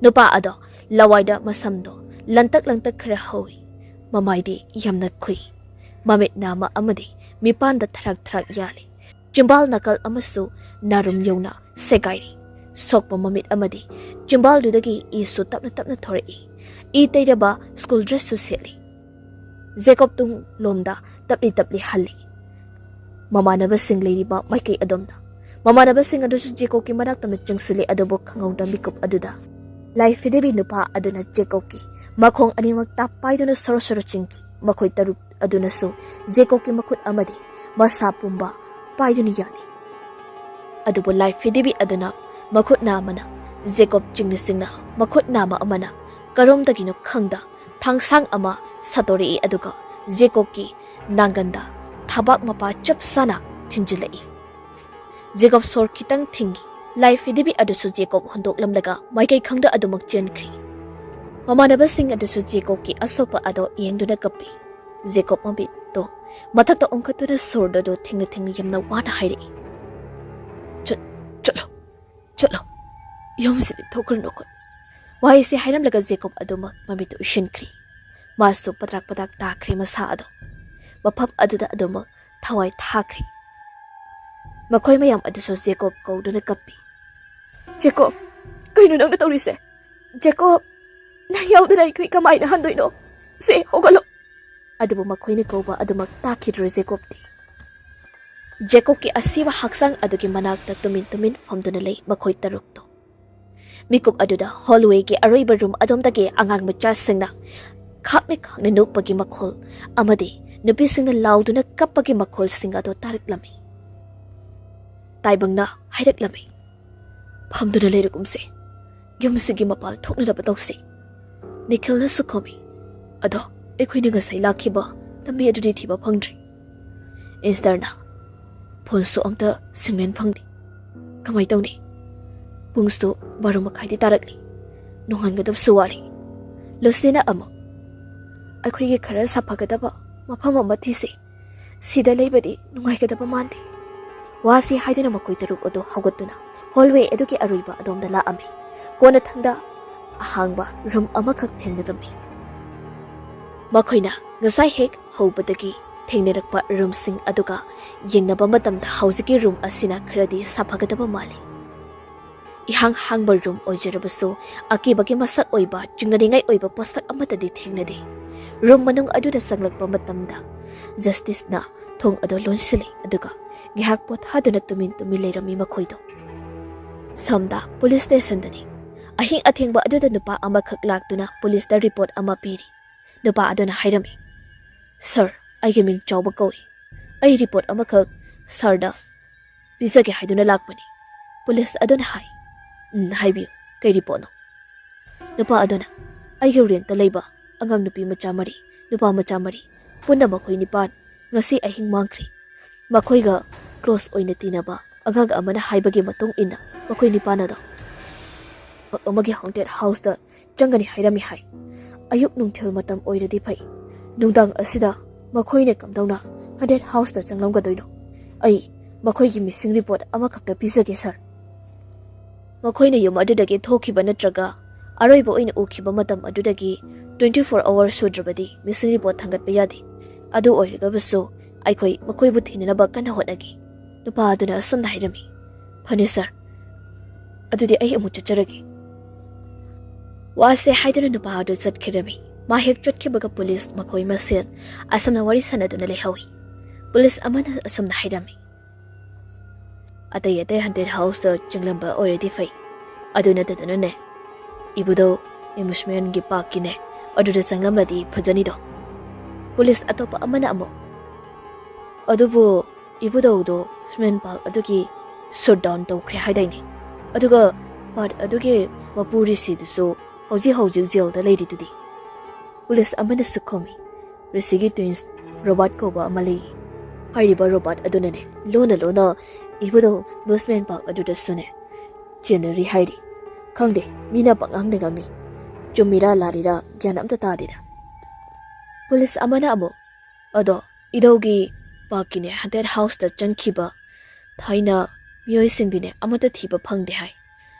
ꯅꯨꯄꯥ ꯑꯗꯣ ꯂꯋꯥꯏꯗ ꯃꯁꯝꯗꯣ ꯂꯟꯇꯛ ꯂꯟꯇꯛ ꯈꯔ ꯍꯧꯏ꯫ ꯃꯃꯥꯏꯗꯤ ꯌꯥꯝꯅ ꯈꯨꯏ꯫ ꯃꯃꯤꯠ ꯅꯥꯃ ꯑꯃꯗꯤ ꯃꯤꯄꯥꯟꯗ ꯊꯔꯥꯛ ꯊꯔꯥꯛ ꯌꯥꯜꯂꯤ꯫ ꯆꯤꯝꯕꯥꯜ ꯅꯥꯀꯜ ꯑꯃꯁꯨ ꯅꯥꯔꯨꯝ ꯌꯧꯅ ꯁꯦꯒꯥꯏꯔꯤ꯫ ꯁꯣꯛꯄ ꯃꯃꯤꯠ ꯑꯃꯗꯤ ꯆꯤꯝꯕꯥꯜꯗꯨꯗꯒꯤ ꯏꯁꯨ ꯇꯞꯅ ꯇꯞꯅ ꯊꯣꯔꯛꯏ꯫ ꯏ ꯇꯩꯔꯕ school dressꯁꯨ ꯁꯦꯠꯂꯤ꯫ ꯖꯦꯀꯣꯕ ꯇꯨꯡ ꯂꯣꯝꯗ ꯇꯞꯂꯤ ꯇꯞꯂꯤ ꯍꯜꯂꯤ꯫ ꯃꯃꯥꯟꯅꯕꯁꯤꯡ ꯂꯩꯔꯤꯕ ꯃꯥꯏꯀꯩ ꯑꯗꯣꯝꯗ꯫ ꯃꯃꯥꯟꯅꯕꯁꯤꯡ ꯑꯗꯨꯁꯨ ꯖꯦꯀꯣꯕꯀꯤ ꯃꯅꯥꯛꯇ ꯆꯪꯁꯤꯜꯂꯤ, ꯑꯗꯨꯕꯨ ꯈꯪꯍꯧꯗ ꯃꯤꯀꯨꯞ ꯑꯗꯨꯗ ꯂꯥꯏ ꯐꯤꯗꯤꯕꯤ ꯅꯨꯄꯥ ꯑꯗꯨꯅ ꯖꯦꯀꯣꯕꯀꯤ ꯃꯈꯣꯡ ꯑꯅꯤꯃꯛ ꯇꯥꯞ ꯄꯥꯏꯗꯨꯅ ꯁꯣꯔꯣ ꯁꯣꯔꯣ ꯆꯤꯡꯈꯤ꯫ ꯃꯈꯣꯏ ꯇꯔꯨꯛ ꯑꯗꯨꯅꯁꯨ ꯖꯦꯀꯣꯕꯀꯤ ꯃꯈꯨꯠ ꯑꯃꯗꯤ ꯃꯁꯥ ꯄꯨꯝꯕ ꯄꯥꯏꯗꯨꯅ ꯌꯥꯜꯂꯤ꯫ ꯑꯗꯨꯕꯨ ꯂꯥꯏ ꯐꯤꯗꯤꯕꯤ ꯑꯗꯨꯅ ꯃꯈꯨꯠ ꯅꯥꯝꯃꯅ ꯖꯦꯀꯣꯕ ꯆꯤꯡꯅ ꯆꯤꯡꯅ, ꯃꯈꯨꯠ ꯅꯥꯝꯃ ꯑꯃꯅ ꯀꯔꯣꯝꯗꯒꯤꯅꯣ ꯈꯪꯗ ꯊꯥꯡꯁꯥꯡ ꯑꯃ ꯁꯥꯠꯇꯣꯔꯛꯏ, ꯑꯗꯨꯒ ꯖꯦꯀꯣꯕꯀꯤ ꯅꯥꯡꯒꯟꯗ ꯊꯕꯥꯛ ꯃꯄꯥ ꯆꯞ ꯆꯥꯅ ꯊꯤꯟꯖꯤꯜꯂꯛꯏ꯫ ꯖꯦꯀꯣꯕ ꯁꯣꯔ ꯈꯤꯇꯪ ꯊꯤꯡꯏ꯫ ꯂꯥꯏ ꯐꯤꯗꯤꯕꯤ ꯑꯗꯨꯁꯨ ꯖꯦꯀꯣꯕ ꯍꯨꯟꯗꯣꯛꯂꯝꯂꯒ ꯃꯥꯏꯀꯩ ꯈꯪꯗ ꯑꯗꯨꯃꯛ ꯆꯦꯟꯈ꯭ꯔꯤ꯫ ꯃꯃꯥꯟꯅꯕꯁꯤꯡ ꯑꯗꯨꯁꯨ ꯖꯦꯀꯣꯕꯀꯤ ꯑꯁꯣꯛꯄ ꯑꯗꯣ ꯌꯦꯡꯗꯨꯅ ꯀꯞꯄꯤ꯫ ꯖꯦꯀꯣꯕ ꯃꯃꯤꯠꯇꯣ ꯃꯊꯛꯇ ꯑꯣꯟꯈꯠꯇꯨꯅ ꯁꯣꯔꯗꯣ ꯑꯗꯨ ꯊꯤꯡꯅ ꯊꯤꯡꯅ ꯌꯥꯝꯅ ꯋꯥꯅ ꯍꯥꯏꯔꯛꯏ, "ꯆꯠ-, ꯆꯠꯂꯣ, ꯆꯠꯂꯣ, ꯌꯨꯝꯁꯤꯗꯤ ꯊꯣꯛꯈ꯭ꯔꯅꯨ ꯑꯩꯈꯣꯏ꯫" ꯋꯥꯍꯩꯁꯤ ꯍꯥꯏꯔꯝꯂꯒ ꯖꯦꯀꯣꯕ ꯑꯗꯨꯃꯛ ꯃꯃꯤꯠꯇꯨ ꯎꯏꯁꯤꯟꯈ꯭ꯔꯤ꯫ ꯃꯥꯁꯨ ꯄꯗ꯭ꯔꯥꯛ ꯄꯗ꯭ꯔꯥꯛ ꯇꯥꯈ꯭ꯔꯦ ꯃꯁꯥ ꯑꯗꯣ꯫ ꯃꯐꯝ ꯑꯗꯨꯗ ꯑꯗꯨꯃꯛ ꯊꯋꯥꯏ ꯊꯥꯈ꯭ꯔꯦ꯫ ꯃꯈꯣꯏ ꯃꯌꯥꯝ ꯑꯗꯨꯁꯨ ꯖꯦꯀꯣꯕ ꯀꯧꯗꯨꯅ ꯀꯞꯄꯤ꯫ "ꯖꯦꯀꯣꯕ, ꯀꯩꯅꯣ ꯅꯪꯅ ꯇꯧꯔꯤꯁꯦ? ꯖꯦꯀꯣꯕ, ꯅꯪ ꯌꯥꯎꯗꯅ ꯑꯩꯈꯣꯏ ꯀꯃꯥꯏꯅ ꯍꯟꯗꯣꯏꯅꯣ? ꯁꯦ, ꯍꯧꯒꯠꯂꯣ!" ꯑꯗꯨꯕꯨ ꯃꯈꯣꯏꯅ ꯀꯧꯕ ꯑꯗꯨꯃꯛ ꯇꯥꯈꯤꯗ꯭ꯔꯦ ꯖꯦꯀꯣꯕꯇꯤ꯫ ꯖꯦꯀꯣꯕꯀꯤ ꯑꯁꯤꯕ ꯍꯛꯆꯥꯡ ꯑꯗꯨꯒꯤ ꯃꯅꯥꯛꯇ ꯇꯨꯃꯤꯟ ꯇꯨꯃꯤꯟ ꯐꯝꯗꯨꯅ ꯂꯩ ꯃꯈꯣꯏ ꯇꯔꯨꯛꯇꯣ꯫ ꯃꯤꯀꯨꯞ ꯑꯗꯨꯗ ꯍꯣꯜꯋꯦꯒꯤ ꯑꯔꯣꯏꯕ ꯔꯨꯝ ꯑꯗꯣꯝꯗꯒꯤ ꯑꯉꯥꯡ ꯃꯆꯥꯁꯤꯡꯅ ꯈꯥꯛꯅ ꯈꯥꯛꯅ ꯅꯣꯛꯄꯒꯤ ꯃꯈꯣꯜ ꯑꯃꯗꯤ ꯅꯨꯄꯤꯁꯤꯡꯅ ꯂꯥꯎꯗꯨꯅ ꯀꯞꯄꯒꯤ ꯃꯈꯣꯜꯁꯤꯡ ꯑꯗꯨ ꯇꯥꯔꯛꯂꯝꯃꯤ꯫ ꯇꯥꯏꯕꯪꯅ ꯍꯥꯏꯔꯛꯂꯝꯃꯤ, "ꯐꯝꯗꯨꯅ ꯂꯩꯔꯒꯨꯝꯁꯦ, ꯌꯨꯝꯁꯤꯒꯤ ꯃꯄꯥꯜ ꯊꯣꯛꯅꯗꯕ ꯇꯧꯁꯤ꯫" ꯅꯤꯈꯤꯜꯅꯁꯨ ꯈꯨꯝꯃꯤ, "ꯑꯗꯣ ꯑꯩꯈꯣꯏꯅ ꯉꯁꯥꯏ ꯂꯥꯛꯈꯤꯕ ꯂꯝꯕꯤ ꯑꯗꯨꯗꯤ ꯊꯤꯕ ꯐꯪꯗ꯭ꯔꯤ꯫ ꯏꯟꯁꯇꯔꯅ ꯐꯣꯟꯁꯨ ꯑꯝꯇ ꯁꯤꯒꯅꯦꯜ ꯐꯪꯗꯦ꯫ ꯀꯃꯥꯏ ꯇꯧꯅꯤ? ꯄꯨꯡꯁꯨ ꯕꯥꯔꯣ ꯃꯈꯥꯏꯗꯤ ꯇꯥꯔꯛꯂꯤ꯫ ꯅꯣꯡꯉꯥꯟꯒꯗꯕꯁꯨ ꯋꯥꯠꯂꯤ꯫" ꯂꯨꯁꯤꯅ ꯑꯃꯨꯛ, "ꯑꯩꯈꯣꯏꯒꯤ ꯈꯔ ꯁꯥꯐꯒꯗꯕ ꯃꯐꯝ ꯑꯃ ꯊꯤꯁꯤ꯫ ꯁꯤꯗ ꯂꯩꯕꯗꯤ ꯅꯨꯡꯉꯥꯏꯒꯗꯕ ꯃꯥꯟꯗꯦ꯫" ꯋꯥꯁꯤ ꯍꯥꯏꯗꯨꯅ ꯃꯈꯣꯏ ꯇꯔꯨꯛ ꯑꯗꯨ ꯍꯧꯒꯠꯇꯨꯅ ꯍꯣꯜꯋꯦ ꯑꯗꯨꯒꯤ ꯑꯔꯣꯏꯕ ꯑꯗꯣꯝꯗ ꯂꯥꯛꯑꯝꯃꯤ꯫ ꯀꯣꯟꯅꯊꯪꯗ ꯑꯍꯥꯡꯕ ꯔꯨꯝ ꯑꯃꯈꯛ ꯊꯦꯡꯅꯔꯝꯃꯤ꯫ ꯃꯈꯣꯏꯅ ꯉꯁꯥꯏ ꯍꯦꯛ ꯍꯧꯕꯗꯒꯤ ꯊꯦꯡꯅꯔꯛꯄ ꯔꯨꯝꯁꯤꯡ ꯑꯗꯨꯒ ꯌꯦꯡꯅꯕ ꯃꯇꯝꯗ ꯍꯧꯖꯤꯛꯀꯤ ꯔꯨꯝ ꯑꯁꯤꯅ ꯈꯔꯗꯤ ꯁꯥꯐꯒꯗꯕ ꯃꯥꯜꯂꯤ꯫ ꯏꯍꯥꯡ ꯍꯥꯡꯕ ꯔꯨꯝ ꯑꯣꯏꯖꯔꯕꯁꯨ ꯑꯀꯤꯕꯒꯤ ꯃꯁꯛ ꯑꯣꯏꯕ, ꯆꯤꯡꯅꯅꯤꯡꯉꯥꯏ ꯑꯣꯏꯕ ꯄꯣꯠꯁꯛ ꯑꯃꯠꯇꯗꯤ ꯊꯦꯡꯅꯗꯦ꯫ ꯔꯨꯝ ꯃꯅꯨꯡ ꯑꯗꯨꯗ ꯆꯪꯂꯛꯄ ꯃꯇꯝꯗ ꯖꯁꯇꯤꯁꯅ ꯊꯣꯡ ꯑꯗꯨ ꯂꯣꯟꯁꯤꯜꯂꯤ, ꯑꯗꯨꯒ ꯉꯥꯏꯍꯥꯛ ꯄꯣꯊꯥꯗꯨꯅ ꯇꯨꯃꯤꯟ ꯇꯨꯃꯤꯟ ꯂꯩꯔꯝꯃꯤ ꯃꯈꯣꯏꯗꯣ꯫ ꯁꯣꯝꯗ ꯄꯨꯂꯤꯁ ꯁ꯭ꯇꯦꯁꯟꯗꯅꯤ꯫ ꯑꯍꯤꯡ ꯑꯊꯦꯡꯕ ꯑꯗꯨꯗ ꯅꯨꯄꯥ ꯑꯃꯈꯛ ꯂꯥꯛꯇꯨꯅ ꯄꯨꯂꯤꯁꯇ ꯔꯤꯄꯣꯔꯠ ꯑꯃ ꯄꯤꯔꯤ꯫ ꯅꯨꯄꯥ ꯑꯗꯨꯅ ꯍꯥꯏꯔꯝꯃꯤ, "ꯁꯥꯔ, ꯑꯩꯒꯤ ꯃꯤꯡ ꯆꯥꯎꯕ ꯀꯧꯏ꯫ ꯑꯩ ꯔꯤꯄꯣꯔꯠ ꯑꯃꯈꯛ ꯁꯥꯔꯗ ꯄꯤꯖꯒꯦ ꯍꯥꯏꯗꯨꯅ ꯂꯥꯛꯄꯅꯤ꯫ ꯄꯨꯂꯤꯁ ꯑꯗꯨꯅ ꯍꯥꯏ, "ꯎꯝ, ꯍꯥꯏꯕꯤꯌꯨ, ꯀꯩ ꯔꯤꯄꯣꯔꯠꯅꯣ?" ꯅꯨꯄꯥ ꯑꯗꯨꯅ, "ꯑꯩꯒꯤ ꯔꯦꯟꯇ ꯂꯩꯕ ꯑꯉꯥꯡ ꯅꯨꯄꯤ ꯃꯆꯥ ꯃꯔꯤ, ꯅꯨꯄꯥ ꯃꯆꯥ ꯃꯔꯤ, ꯄꯨꯟꯅ ꯃꯈꯣꯏ ꯅꯤꯄꯥꯟ ꯉꯁꯤ ꯑꯍꯤꯡ ꯃꯥꯡꯈ꯭ꯔꯦ꯫ ꯃꯈꯣꯏꯒ ꯀ꯭ꯂꯣꯁ ꯑꯣꯏꯅ ꯇꯤꯟꯅꯕ ꯑꯉꯥꯡ ꯑꯃꯅ ꯍꯥꯏꯕꯒꯤ ꯃꯇꯨꯡ ꯏꯟꯅ ꯃꯈꯣꯏ ꯅꯤꯄꯥꯟ ꯑꯗꯣ ꯑꯃꯒꯤ ꯍꯣꯟꯇꯦꯗ ꯍꯥꯎꯁꯇ ꯆꯪꯒꯅꯤ ꯍꯥꯏꯔꯝꯃꯤ ꯍꯥꯏ꯫ ꯑꯌꯨꯛ ꯅꯨꯡꯊꯤꯜ ꯃꯇꯝ ꯑꯣꯏꯔꯗꯤ ꯐꯩ꯫ ꯅꯨꯡꯗꯥꯡ ꯑꯁꯤꯗ ꯃꯈꯣꯏꯅ ꯀꯝꯗꯧꯅ ꯍꯣꯟꯇꯦꯗ ꯍꯥꯎꯁꯇ ꯆꯪꯂꯝꯒꯗꯣꯏꯅꯣ? ꯑꯩ ꯃꯈꯣꯏꯒꯤ ꯃꯤꯁꯤꯡ ꯔꯤꯄꯣꯔꯠ ꯑꯃꯈꯛꯇ ꯄꯤꯖꯒꯦ, ꯁꯥꯔ꯫ ꯃꯈꯣꯏꯅ ꯌꯨꯝ ꯑꯗꯨꯗꯒꯤ ꯊꯣꯛꯈꯤꯕ ꯅꯠꯇ꯭ꯔꯒ ꯑꯔꯣꯏꯕ ꯑꯣꯏꯅ ꯎꯈꯤꯕ ꯃꯇꯝ ꯑꯗꯨꯗꯒꯤ twenty four hours ꯁꯨꯗ꯭ꯔꯕꯗꯤ ꯃꯤꯁꯤꯡ ꯔꯤꯄꯣꯔꯠ ꯊꯥꯡꯒꯠꯄ ꯌꯥꯗꯦ꯫ ꯑꯗꯨ ꯑꯣꯏꯔꯒꯕꯁꯨ ꯑꯩꯈꯣꯏ ꯃꯈꯣꯏꯕꯨ ꯊꯤꯅꯅꯕ ꯀꯟꯅ ꯍꯣꯠꯅꯒꯦ꯫" ꯅꯨꯄꯥ ꯑꯗꯨꯅ ꯑꯁꯨꯝꯅ ꯍꯥꯏꯔꯝꯃꯤ, "ꯐꯅꯤ, ꯁꯥꯔ꯫ ꯑꯗꯨꯗꯤ ꯑꯩ ꯑꯃꯨꯛ ꯆꯠꯆꯔꯒꯦ꯫" ꯋꯥꯁꯦ ꯍꯥꯏꯗꯨꯅ ꯅꯨꯄꯥ ꯑꯗꯨ ꯆꯠꯈꯤꯔꯝꯃꯤ꯫ ꯃꯥ ꯍꯦꯛ ꯆꯠꯈꯤꯕꯒ ꯄꯨꯂꯤꯁ ꯃꯈꯣꯏ ꯃꯁꯦꯜ ꯑꯁꯨꯝꯅ ꯋꯥꯔꯤ ꯁꯥꯟꯅꯗꯨꯅ ꯂꯩꯍꯧꯏ꯫ ꯄꯨꯂꯤꯁ ꯑꯃꯅ ꯑꯁꯨꯝꯅ ꯍꯥꯏꯔꯝꯃꯤ, "ꯑꯇꯩ ꯑꯇꯩ ꯍꯟꯇꯦꯗ ꯍꯥꯎꯁꯇ ꯆꯪꯂꯝꯕ ꯑꯣꯏꯔꯗꯤ ꯐꯩ, ꯑꯗꯨ ꯅꯠꯇꯗꯅꯅꯦ, ꯏꯕꯨꯙꯧ ꯑꯦꯃ꯭ꯌꯨꯁꯃꯦꯟꯒꯤ ꯄꯥꯔꯛꯀꯤꯅꯦ, ꯑꯗꯨꯗ ꯆꯪꯂꯝꯂꯗꯤ ꯐꯖꯅꯤꯗꯣ꯫" ꯄꯨꯂꯤꯁ ꯑꯇꯣꯞꯄ ꯑꯃꯅ ꯑꯃꯨꯛ, "ꯑꯗꯨꯕꯨ ꯏꯕꯨꯙꯧꯗꯣ ꯑꯦꯃ꯭ꯌꯨꯁꯃꯦꯟ ꯄꯥꯔꯛ ꯑꯗꯨꯒꯤ ꯁꯠ ꯗꯥꯎꯟ ꯇꯧꯈ꯭ꯔꯦ ꯍꯥꯏꯗꯥꯏꯅꯦ? ꯑꯗꯨꯒ ꯄꯥꯔꯛ ꯑꯗꯨꯒꯤ ꯃꯄꯨ ꯔꯤꯁꯤꯗꯨꯁꯨ ꯍꯧꯖꯤꯛ ꯍꯧꯖꯤꯛ ꯖꯦꯜꯗ ꯂꯩꯔꯤꯗꯨꯗꯤ?" ꯄꯨꯂꯤꯁ ꯑꯃꯅꯁꯨ ꯈꯨꯝꯃꯤ, "ꯔꯤꯁꯤꯒꯤ ꯇ꯭ꯋꯤꯟꯁ ꯔꯣꯕꯥꯔꯠ ꯀꯧꯕ ꯑꯃ ꯂꯩ꯫ ꯍꯥꯏꯔꯤꯕ ꯔꯣꯕꯥꯔꯠ ꯑꯗꯨꯅꯅꯦ ꯂꯣꯟꯅ ꯂꯣꯟꯅ ꯏꯕꯨꯙꯧ ꯑꯦꯃ꯭ꯌꯨꯁꯃꯦꯟ ꯄꯥꯔꯛ ꯑꯗꯨꯗꯁꯨꯅꯦ ꯆꯦꯟꯅꯔꯤ ꯍꯥꯏꯔꯤ꯫ ꯈꯪꯗꯦ, ꯃꯤꯅ ꯄꯪꯉꯥꯡꯗ ꯉꯥꯡꯅꯩ꯫ ꯆꯨꯝꯃꯤꯔꯥ ꯂꯥꯜꯂꯤꯔꯥ ꯒ꯭ꯌꯥꯟ ꯑꯝꯇ ꯇꯥꯗꯦꯗ꯫" ꯄꯨꯂꯤꯁ ꯑꯃꯅ ꯑꯃꯨꯛ, "ꯑꯗꯣ ꯏꯙꯧꯒꯤ ꯄꯥꯔꯛꯀꯤꯅꯦ ꯍꯟꯇꯦꯗ ꯍꯥꯎꯁꯇ ꯆꯪꯈꯤꯕ ꯊꯥꯏꯅ ꯃꯤꯑꯣꯏꯁꯤꯡꯗꯤꯅꯦ ꯑꯃꯠꯇ ꯊꯤꯕ ꯐꯪꯗꯦ ꯍꯥꯏ꯫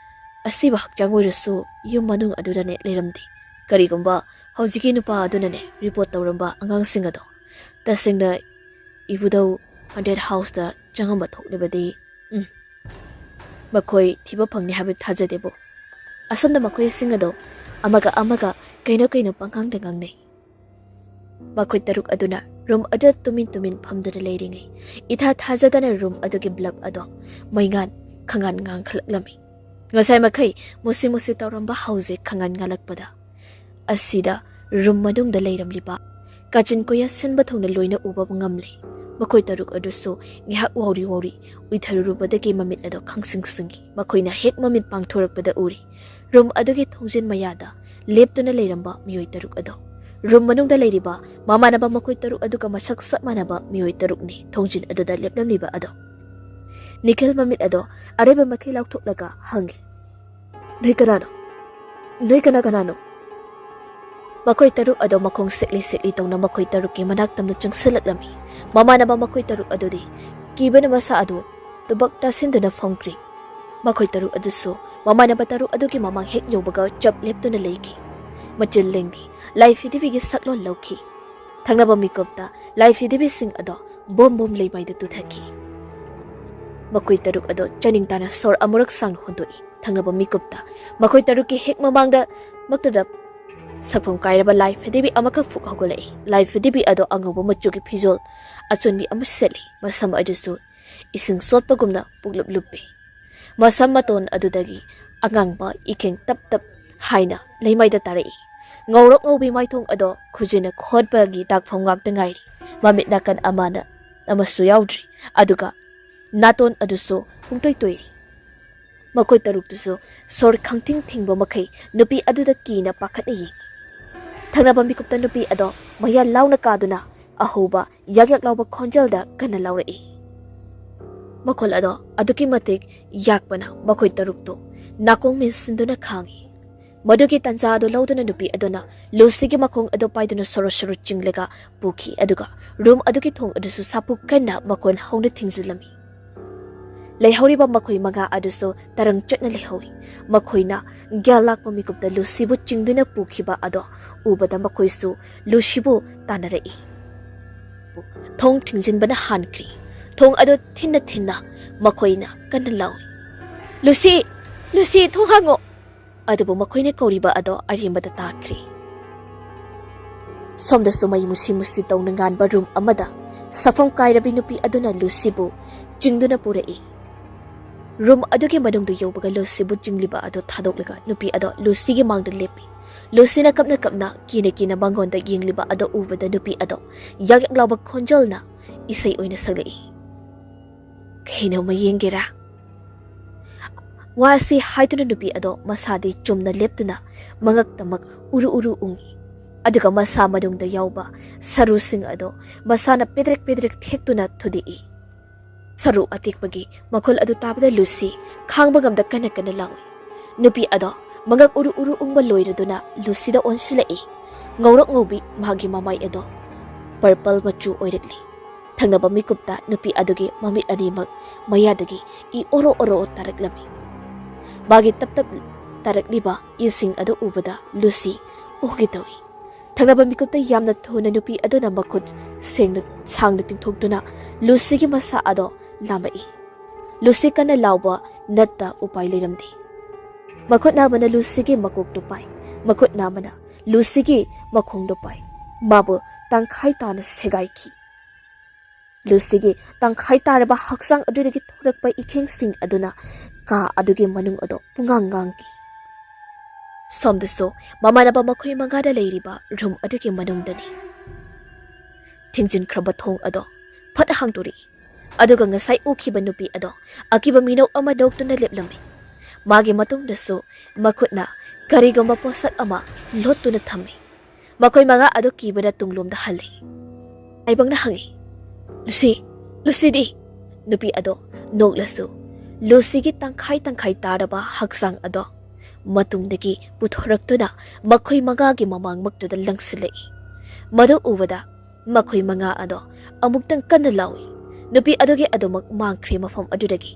ꯑꯁꯤꯕ ꯍꯛꯆꯥꯡ ꯑꯣꯏꯔꯁꯨ ꯌꯨꯝ ꯃꯅꯨꯡ ꯑꯗꯨꯗꯅꯦ ꯂꯩꯔꯝꯗꯦ꯫ ꯀꯔꯤꯒꯨꯝꯕ ꯍꯧꯖꯤꯛꯀꯤ ꯅꯨꯄꯥ ꯑꯗꯨꯅꯅꯦ ꯔꯤꯄꯣꯔꯠ ꯇꯧꯔꯝꯕ ꯑꯉꯥꯡꯁꯤꯡ ꯑꯗꯣ ꯇꯁꯦꯡꯅ ꯏꯕꯨꯙꯧ ꯍꯟꯇꯦꯗ ꯍꯥꯎꯁꯇ ꯆꯪꯉꯝꯕ ꯊꯣꯛꯂꯕꯗꯤ, ꯎꯝ, ꯃꯈꯣꯏ ꯊꯤꯕ ꯐꯪꯅꯤ ꯍꯥꯏꯕ ꯊꯥꯖꯗꯦꯕꯨ꯫" ꯑꯁꯣꯝꯗ ꯃꯈꯣꯏꯁꯤꯡ ꯑꯗꯣ ꯑꯃꯒ ꯑꯃꯒ ꯀꯩꯅꯣ ꯀꯩꯅꯣ ꯄꯪꯉꯥꯡꯗ ꯉꯥꯡꯅꯩ꯫ ꯃꯈꯣꯏ ꯇꯔꯨꯛ ꯑꯗꯨꯅ ꯔꯨꯝ ꯑꯗꯨꯗ ꯇꯨꯃꯤꯟ ꯇꯨꯃꯤꯟ ꯐꯝꯗꯨꯅ ꯂꯩꯔꯤꯉꯩ, ꯏꯊꯥ ꯊꯥꯖꯗꯅ ꯔꯨꯝ ꯑꯗꯨꯒꯤ ꯕꯜꯕ ꯑꯗꯣ ꯃꯩꯉꯥꯟ ꯈꯪꯉꯥꯟ ꯉꯥꯟꯈꯠꯂꯛꯂꯝꯃꯤ꯫ ꯉꯁꯥꯏ ꯃꯈꯩ ꯃꯨꯁꯤ ꯃꯨꯁꯤ ꯇꯧꯔꯝꯕ ꯍꯧꯖꯤꯛ ꯈꯪꯉꯥꯟ ꯉꯥꯜꯂꯛꯄꯗ, ꯑꯁꯤꯗ ꯔꯨꯝ ꯃꯅꯨꯡꯗ ꯂꯩꯔꯝꯂꯤꯕ ꯀꯥꯆꯤꯟ ꯀꯣꯌꯥ ꯁꯤꯟꯕ ꯊꯨꯡꯅ ꯂꯣꯏꯅ ꯎꯕ ꯉꯝꯂꯦ꯫ ꯃꯈꯣꯏ ꯇꯔꯨꯛ ꯑꯗꯨꯁꯨ ꯉꯥꯏꯍꯥꯛ ꯋꯥꯎꯔꯤ ꯋꯥꯎꯔꯤ ꯎꯏꯊꯔꯨꯔꯨꯕꯗꯒꯤ ꯃꯃꯤꯠ ꯑꯗꯣ ꯈꯪꯁꯤꯡ ꯁꯤꯡꯏ꯫ ꯃꯈꯣꯏꯅ ꯍꯦꯛ ꯃꯃꯤꯠ ꯄꯥꯡꯊꯣꯔꯛꯄꯗ ꯎꯔꯤ, ꯔꯨꯝ ꯑꯗꯨꯒꯤ ꯊꯣꯡꯖꯤꯟ ꯃꯌꯥꯗ ꯂꯦꯞꯇꯨꯅ ꯂꯩꯔꯝꯕ ꯃꯤꯑꯣꯏ ꯇꯔꯨꯛ ꯑꯗꯣ꯫ ꯔꯨꯝ ꯃꯅꯨꯡꯗ ꯂꯩꯔꯤꯕ ꯃꯃꯥꯟꯅꯕ ꯃꯈꯣꯏ ꯇꯔꯨꯛ ꯑꯗꯨꯒ ꯃꯁꯛ ꯆꯞ ꯃꯥꯟꯅꯕ ꯃꯤꯑꯣꯏ ꯇꯔꯨꯛꯅꯤ ꯊꯣꯡꯖꯤꯟ ꯑꯗꯨꯗ ꯂꯦꯞꯂꯝꯂꯤꯕ ꯑꯗꯣ꯫ ꯅꯤꯈꯤꯜ ꯃꯃꯤꯠ ꯑꯗꯣ ꯑꯔꯩꯕ ꯃꯈꯩ ꯂꯥꯎꯊꯣꯛꯂꯒ ꯍꯪꯉꯤ, "ꯅꯣꯏ ꯀꯅꯥꯅꯣ? ꯅꯣꯏ ꯀꯅꯥ ꯀꯅꯥꯅꯣ?" ꯃꯈꯣꯏ ꯇꯔꯨꯛ ꯑꯗꯣ ꯃꯈꯣꯡ ꯁꯦꯛꯂꯤ ꯁꯦꯛꯂꯤ ꯇꯧꯅ ꯃꯈꯣꯏ ꯇꯔꯨꯛꯀꯤ ꯃꯅꯥꯛ ꯇꯝꯅ ꯆꯪꯁꯤꯜꯂꯛꯂꯝꯃꯤ꯫ ꯃꯃꯥꯟꯅꯕ ꯃꯈꯣꯏ ꯇꯔꯨꯛ ꯑꯗꯨꯗꯤ ꯀꯤꯕꯅ ꯃꯁꯥ ꯑꯗꯨ ꯇꯨꯕꯛ ꯇꯥꯁꯤꯟꯗꯨꯅ ꯐꯝꯈ꯭ꯔꯤ꯫ ꯃꯈꯣꯏ ꯇꯔꯨꯛ ꯑꯗꯨꯁꯨ ꯃꯃꯥꯟꯅꯕ ꯇꯔꯨꯛ ꯑꯗꯨꯒꯤ ꯃꯃꯥꯡ ꯍꯦꯛ ꯌꯧꯕꯒ ꯆꯞ ꯂꯦꯞꯇꯨꯅ ꯂꯩꯈꯤ꯫ ꯃꯆꯤꯜ ꯂꯦꯡꯗꯤ ꯂꯥꯏ ꯐꯤꯗꯤꯕꯤꯒꯤ ꯁꯛꯂꯣꯟ ꯂꯧꯈꯤ꯫ ꯊꯪꯅꯕ ꯃꯤꯀꯨꯞꯇ ꯂꯥꯏ ꯐꯤꯗꯤꯕꯤꯁꯤꯡ ꯑꯗꯣ ꯕꯣꯝ ꯕꯣꯝ ꯂꯩꯃꯥꯏꯗ ꯇꯨꯊꯈꯤ꯫ ꯃꯈꯣꯏ ꯇꯔꯨꯛ ꯑꯗꯣ ꯆꯥꯅꯤꯡ ꯇꯥꯅ ꯁꯣꯔ ꯑꯃꯨꯔꯛ ꯁꯥꯡꯅ ꯍꯣꯟꯗꯣꯛꯏ꯫ ꯊꯪꯅꯕ ꯃꯤꯀꯨꯞꯇ ꯃꯈꯣꯏ ꯇꯔꯨꯛꯀꯤ ꯍꯦꯛ ꯃꯃꯥꯡꯗ ꯃꯛꯇꯗ ꯁꯛꯐꯝ ꯀꯥꯏꯔꯕ ꯂꯥꯏ ꯐꯗꯤꯕꯤ ꯑꯃꯈꯛ ꯐꯨꯛ ꯍꯧꯒꯠꯂꯛꯏ꯫ ꯂꯥꯏ ꯐꯗꯤꯕꯤ ꯑꯗꯣ ꯑꯉꯧꯕ ꯃꯆꯨꯒꯤ ꯐꯤꯖꯣꯜ ꯑꯆꯣꯟꯕꯤ ꯑꯃ ꯁꯦꯠꯂꯤ꯫ ꯃꯁꯝ ꯑꯗꯨꯁꯨ ꯏꯁꯤꯡ ꯆꯣꯠꯄꯒꯨꯝꯅ ꯄꯨꯡꯂꯨꯞ ꯂꯨꯞꯄꯤ꯫ ꯃꯁꯝ ꯃꯇꯣꯟ ꯑꯗꯨꯗꯒꯤ ꯑꯉꯥꯡꯕ ꯏꯀꯦꯡ ꯇꯞ ꯇꯞ ꯍꯥꯏꯅ ꯂꯩꯃꯥꯏꯗ ꯇꯥꯔꯛꯏ꯫ ꯉꯧꯔꯣꯛ ꯉꯧꯕꯤ ꯃꯥꯏꯊꯣꯡ ꯑꯗꯣ ꯈꯨꯖꯤꯟꯅ ꯈꯣꯠꯄꯒꯤ ꯗꯥꯛꯐꯝ ꯉꯥꯛꯇ ꯉꯥꯏꯔꯤ꯫ ꯃꯃꯤꯠ ꯅꯥꯀꯟ ꯑꯃꯅ ꯑꯃꯁꯨ ꯌꯥꯎꯗ꯭ꯔꯤ꯫ ꯑꯗꯨꯒ ꯅꯥꯇꯣꯟ ꯑꯗꯨꯁꯨ ꯄꯨꯡꯇꯣꯏ ꯇꯣꯏꯔꯤ꯫ ꯃꯈꯣꯏ ꯇꯔꯨꯛꯇꯨꯁꯨ ꯁꯣꯔ ꯈꯪꯊꯤꯡ ꯊꯤꯡꯕ ꯃꯈꯩ ꯅꯨꯄꯤ ꯑꯗꯨꯗ ꯀꯤꯅ ꯄꯥꯈꯠꯅ ꯌꯦꯡꯏ꯫ ꯊꯪꯅꯕ ꯃꯤꯀꯨꯞꯇ ꯅꯨꯄꯤ ꯑꯗꯣ ꯃꯌꯥ ꯂꯥꯎꯅ ꯀꯥꯗꯨꯅ ꯑꯍꯧꯕ ꯌꯥꯛ ꯌꯥꯛ ꯂꯥꯎꯕ ꯈꯣꯟꯖꯦꯜꯗ ꯀꯟꯅ ꯂꯥꯎꯔꯛꯏ꯫ ꯃꯈꯣꯜ ꯑꯗꯣ ꯑꯗꯨꯛꯀꯤ ꯃꯇꯤꯛ ꯌꯥꯛꯄꯅ ꯃꯈꯣꯏ ꯇꯔꯨꯛꯇꯨ ꯅꯥꯀꯣꯡ ꯃꯦꯟꯁꯤꯟꯗꯨꯅ ꯈꯥꯡꯏ꯫ ꯃꯗꯨꯒꯤ ꯇꯟꯖꯥ ꯑꯗꯨ ꯂꯧꯗꯨꯅ ꯅꯨꯄꯤ ꯑꯗꯨꯅ ꯂꯨꯁꯤꯒꯤ ꯃꯈꯣꯡ ꯑꯗꯨ ꯄꯥꯏꯗꯨꯅ ꯁꯣꯔꯣ ꯁꯣꯔꯣ ꯆꯤꯡꯂꯒ ꯄꯨꯈꯤ, ꯑꯗꯨꯒ ꯔꯨꯝ ꯑꯗꯨꯒꯤ ꯊꯣꯡ ꯑꯗꯨꯁꯨ ꯁꯥꯐꯨ ꯀꯟꯅ ꯃꯈꯣꯟ ꯍꯧꯅ ꯊꯤꯡꯖꯤꯜꯂꯝꯃꯤ꯫ ꯂꯩꯍꯧꯔꯤꯕ ꯃꯈꯣꯏ ꯃꯉꯥ ꯑꯗꯨꯁꯨ ꯇꯔꯪ ꯆꯠꯅ ꯂꯩꯍꯧꯏ꯫ ꯃꯈꯣꯏꯅ ꯒ꯭ꯌꯥꯟ ꯂꯥꯛꯄ ꯃꯤꯀꯨꯞꯇ ꯂꯨꯁꯤꯕꯨ ꯆꯤꯡꯗꯨꯅ ꯄꯨꯈꯤꯕ ꯑꯗꯣ ꯎꯕꯗ ꯃꯈꯣꯏꯁꯨ ꯂꯨꯁꯤꯕꯨ ꯇꯥꯟꯅꯔꯛꯏ꯫ ꯊꯣꯡ ꯊꯤꯡꯖꯤꯟꯕꯅ ꯍꯥꯟꯈ꯭ꯔꯤ꯫ ꯊꯣꯡ ꯑꯗꯨ ꯊꯤꯟꯅ ꯊꯤꯟꯅ ꯃꯈꯣꯏꯅ ꯀꯟꯅ ꯂꯥꯎꯏ, "ꯂꯨꯁꯤ! ꯂꯨꯁꯤ, ꯊꯣꯡ ꯍꯥꯡꯉꯣ!" ꯑꯗꯨꯕꯨ ꯃꯈꯣꯏꯅ ꯀꯧꯔꯤꯕ ꯑꯗꯣ ꯑꯔꯦꯝꯕꯗ ꯇꯥꯈ꯭ꯔꯦ꯫ ꯁꯣꯝꯗꯁꯨ ꯃꯩ ꯃꯨꯁꯤ ꯃꯨꯁꯤ ꯇꯧꯅ ꯉꯥꯟꯕ ꯔꯨꯝ ꯑꯃꯗ ꯁꯛꯐꯝ ꯀꯥꯏꯔꯕꯤ ꯅꯨꯄꯤ ꯑꯗꯨꯅ ꯂꯨꯁꯤꯕꯨ ꯆꯤꯡꯗꯨꯅ ꯄꯨꯔꯛꯏ꯫ ꯔꯨꯝ ꯑꯗꯨꯒꯤ ꯃꯅꯨꯡꯗ ꯌꯧꯕꯒ ꯂꯨꯁꯤꯕꯨ ꯆꯤꯡꯂꯤꯕ ꯑꯗꯣ ꯊꯥꯗꯣꯛꯂꯒ ꯅꯨꯄꯤ ꯑꯗꯣ ꯂꯨꯁꯤꯒꯤ ꯃꯥꯡꯗ ꯂꯦꯞꯄꯤ꯫ ꯂꯨꯁꯤꯅ ꯀꯞꯅ ꯀꯞꯅ, ꯀꯤꯅ ꯀꯤꯅ ꯃꯉꯣꯟꯗ ꯌꯦꯡꯂꯤꯕ ꯑꯗꯣ ꯎꯕꯗ ꯅꯨꯄꯤ ꯑꯗꯣ ꯌꯥꯛ ꯌꯥꯛ ꯂꯥꯎꯕ ꯈꯣꯟꯖꯦꯜꯅ ꯏꯁꯩ ꯑꯣꯏꯅ ꯁꯛꯂꯛꯏ꯫ "ꯀꯩꯅꯣꯃ ꯌꯦꯡꯒꯦꯔꯥ?" ꯋꯥꯁꯤ ꯍꯥꯏꯗꯨꯅ ꯅꯨꯄꯤ ꯑꯗꯣ ꯃꯁꯥꯗꯤ ꯆꯨꯝꯅ ꯂꯦꯞꯇꯨꯅ ꯃꯉꯛꯇꯃꯛ ꯎꯔꯨ ꯎꯔꯨ ꯎꯪꯉꯤ꯫ ꯑꯗꯨꯒ ꯃꯁꯥ ꯃꯅꯨꯡꯗ ꯌꯥꯎꯕ ꯁꯔꯨꯁꯤꯡ ꯑꯗꯣ ꯃꯁꯥꯅ ꯄꯦꯗ꯭ꯔꯦꯛ ꯄꯦꯗ꯭ꯔꯦꯛ ꯊꯦꯛꯇꯨꯅ ꯊꯨꯗꯦꯛꯏ꯫ ꯁꯔꯨ ꯑꯇꯦꯛꯄꯒꯤ ꯃꯈꯣꯜ ꯑꯗꯨ ꯇꯥꯕꯗ ꯂꯨꯁꯤ ꯈꯥꯡꯕ ꯉꯝꯗ ꯀꯟꯅ ꯀꯟꯅ ꯂꯥꯎꯏ꯫ ꯅꯨꯄꯤ ꯑꯗꯣ ꯃꯉꯛ ꯎꯔꯨ ꯎꯔꯨ ꯎꯪꯕ ꯂꯣꯏꯔꯗꯨꯅ ꯂꯨꯁꯤꯗ ꯑꯣꯟꯁꯤꯜꯂꯛꯏ꯫ ꯉꯧꯔꯣꯛ ꯉꯧꯕꯤ ꯃꯍꯥꯛꯀꯤ ꯃꯃꯥꯏ ꯑꯗꯣ ꯄꯔꯄꯜ ꯃꯆꯨ ꯑꯣꯏꯔꯛꯂꯤ꯫ ꯊꯪꯅꯕ ꯃꯤꯀꯨꯞꯇ ꯅꯨꯄꯤ ꯑꯗꯨꯒꯤ ꯃꯃꯤꯠ ꯑꯅꯤꯃꯛ ꯃꯌꯥꯗꯒꯤ ꯏ ꯑꯣꯔꯣ ꯑꯣꯔꯣ ꯇꯥꯔꯛꯂꯝꯃꯤ꯫ ꯃꯥꯒꯤ ꯇꯞ ꯇꯞ ꯇꯥꯔꯛꯂꯤꯕ ꯏꯁꯤꯡ ꯑꯗꯨ ꯎꯕꯗ ꯂꯨꯁꯤ ꯑꯣꯒꯦ ꯇꯧꯏ꯫ ꯊꯪꯅꯕ ꯃꯤꯀꯨꯞꯇ ꯌꯥꯝꯅ ꯊꯨꯅ ꯅꯨꯄꯤ ꯑꯗꯨꯅ ꯃꯈꯨꯠ ꯁꯦꯡꯅ ꯁꯥꯡꯅ ꯇꯤꯡꯊꯣꯛꯇꯨꯅ ꯂꯨꯁꯤꯒꯤ ꯃꯁꯥ ꯑꯗꯣ ꯂꯥꯝꯃꯛꯏ꯫ ꯂꯨꯁꯤ ꯀꯟꯅ ꯂꯥꯎꯕ ꯅꯠꯇ ꯎꯄꯥꯏ ꯂꯩꯔꯝꯗꯦ꯫ ꯃꯈꯨꯠ ꯅꯥꯝꯃꯅ ꯂꯨꯁꯤꯒꯤ ꯃꯀꯣꯛꯇꯨ ꯄꯥꯏ, ꯃꯈꯨꯠ ꯅꯥꯝꯃꯅ ꯂꯨꯁꯤꯒꯤ ꯃꯈꯣꯡꯗꯨ ꯄꯥꯏ꯫ ꯃꯥꯕꯨ ꯇꯪꯈꯥꯏ ꯇꯥꯅ ꯁꯦꯒꯥꯏꯈꯤ꯫ ꯂꯨꯁꯤꯒꯤ ꯇꯪꯈꯥꯏ ꯇꯥꯔꯕ ꯍꯛꯆꯥꯡ ꯑꯗꯨꯗꯒꯤ ꯊꯣꯔꯛꯄ ꯏꯈꯦꯡꯁꯤꯡ ꯑꯗꯨꯅ ꯀꯥ ꯑꯗꯨꯒꯤ ꯃꯅꯨꯡ ꯑꯗꯨ ꯄꯨꯡꯉꯥꯡ ꯉꯥꯡꯈꯤ꯫ ꯁꯣꯝꯗꯁꯨ ꯃꯃꯥꯟꯅꯕ ꯃꯈꯣꯏ ꯃꯉꯥꯗ ꯂꯩꯔꯤꯕ ꯔꯨꯝ ꯑꯗꯨꯒꯤ ꯃꯅꯨꯡꯗꯅꯤ꯫ ꯊꯤꯡꯖꯤꯟꯈ꯭ꯔꯕ ꯊꯣꯡ ꯑꯗꯣ ꯐꯠ ꯍꯥꯡꯗꯣꯔꯛꯏ꯫ ꯑꯗꯨꯒ ꯉꯁꯥꯏ ꯎꯈꯤꯕ ꯅꯨꯄꯤ ꯑꯗꯣ ꯑꯀꯤꯕ ꯃꯤꯅꯣꯛ ꯑꯃ ꯅꯣꯛꯇꯨꯅ ꯂꯦꯞꯂꯝꯃꯤ꯫ ꯃꯥꯒꯤ ꯃꯇꯨꯡꯗꯁꯨ ꯃꯈꯨꯠꯅ ꯀꯔꯤꯒꯨꯝꯕ ꯄꯣꯠꯁꯛ ꯑꯃ ꯂꯣꯠꯇꯨꯅ ꯊꯝꯃꯤ꯫ ꯃꯈꯣꯏ ꯃꯉꯥ ꯑꯗꯨ ꯀꯤꯕꯅ ꯇꯨꯡꯂꯣꯝꯗ ꯍꯜꯂꯤ꯫ ꯇꯥꯏꯕꯪꯅ ꯍꯪꯉꯤ, "ꯂꯨꯁꯤ, ꯂꯨꯁꯤꯗꯤ?" ꯅꯨꯄꯤ ꯑꯗꯣ ꯅꯣꯛꯂꯁꯨ ꯂꯨꯁꯤꯒꯤ ꯇꯪꯈꯥꯏ ꯇꯪꯈꯥꯏ ꯇꯥꯔꯕ ꯍꯛꯆꯥꯡ ꯑꯗꯣ ꯃꯇꯨꯡꯗꯒꯤ ꯄꯨꯊꯣꯔꯛꯇꯨꯅ ꯃꯈꯣꯏ ꯃꯉꯥꯒꯤ ꯃꯃꯥꯡꯃꯛꯇꯨꯗ ꯂꯪꯁꯤꯜꯂꯛꯏ꯫ ꯃꯗꯨ ꯎꯕꯗ ꯃꯈꯣꯏ ꯃꯉꯥ ꯑꯗꯣ ꯑꯃꯨꯛꯇꯪ ꯀꯟꯅ ꯂꯥꯎꯏ꯫ ꯅꯨꯄꯤ ꯑꯗꯨꯒꯤ ꯑꯗꯨꯃꯛ ꯃꯥꯡꯈ꯭ꯔꯦ ꯃꯐꯝ ꯑꯗꯨꯗꯒꯤ꯫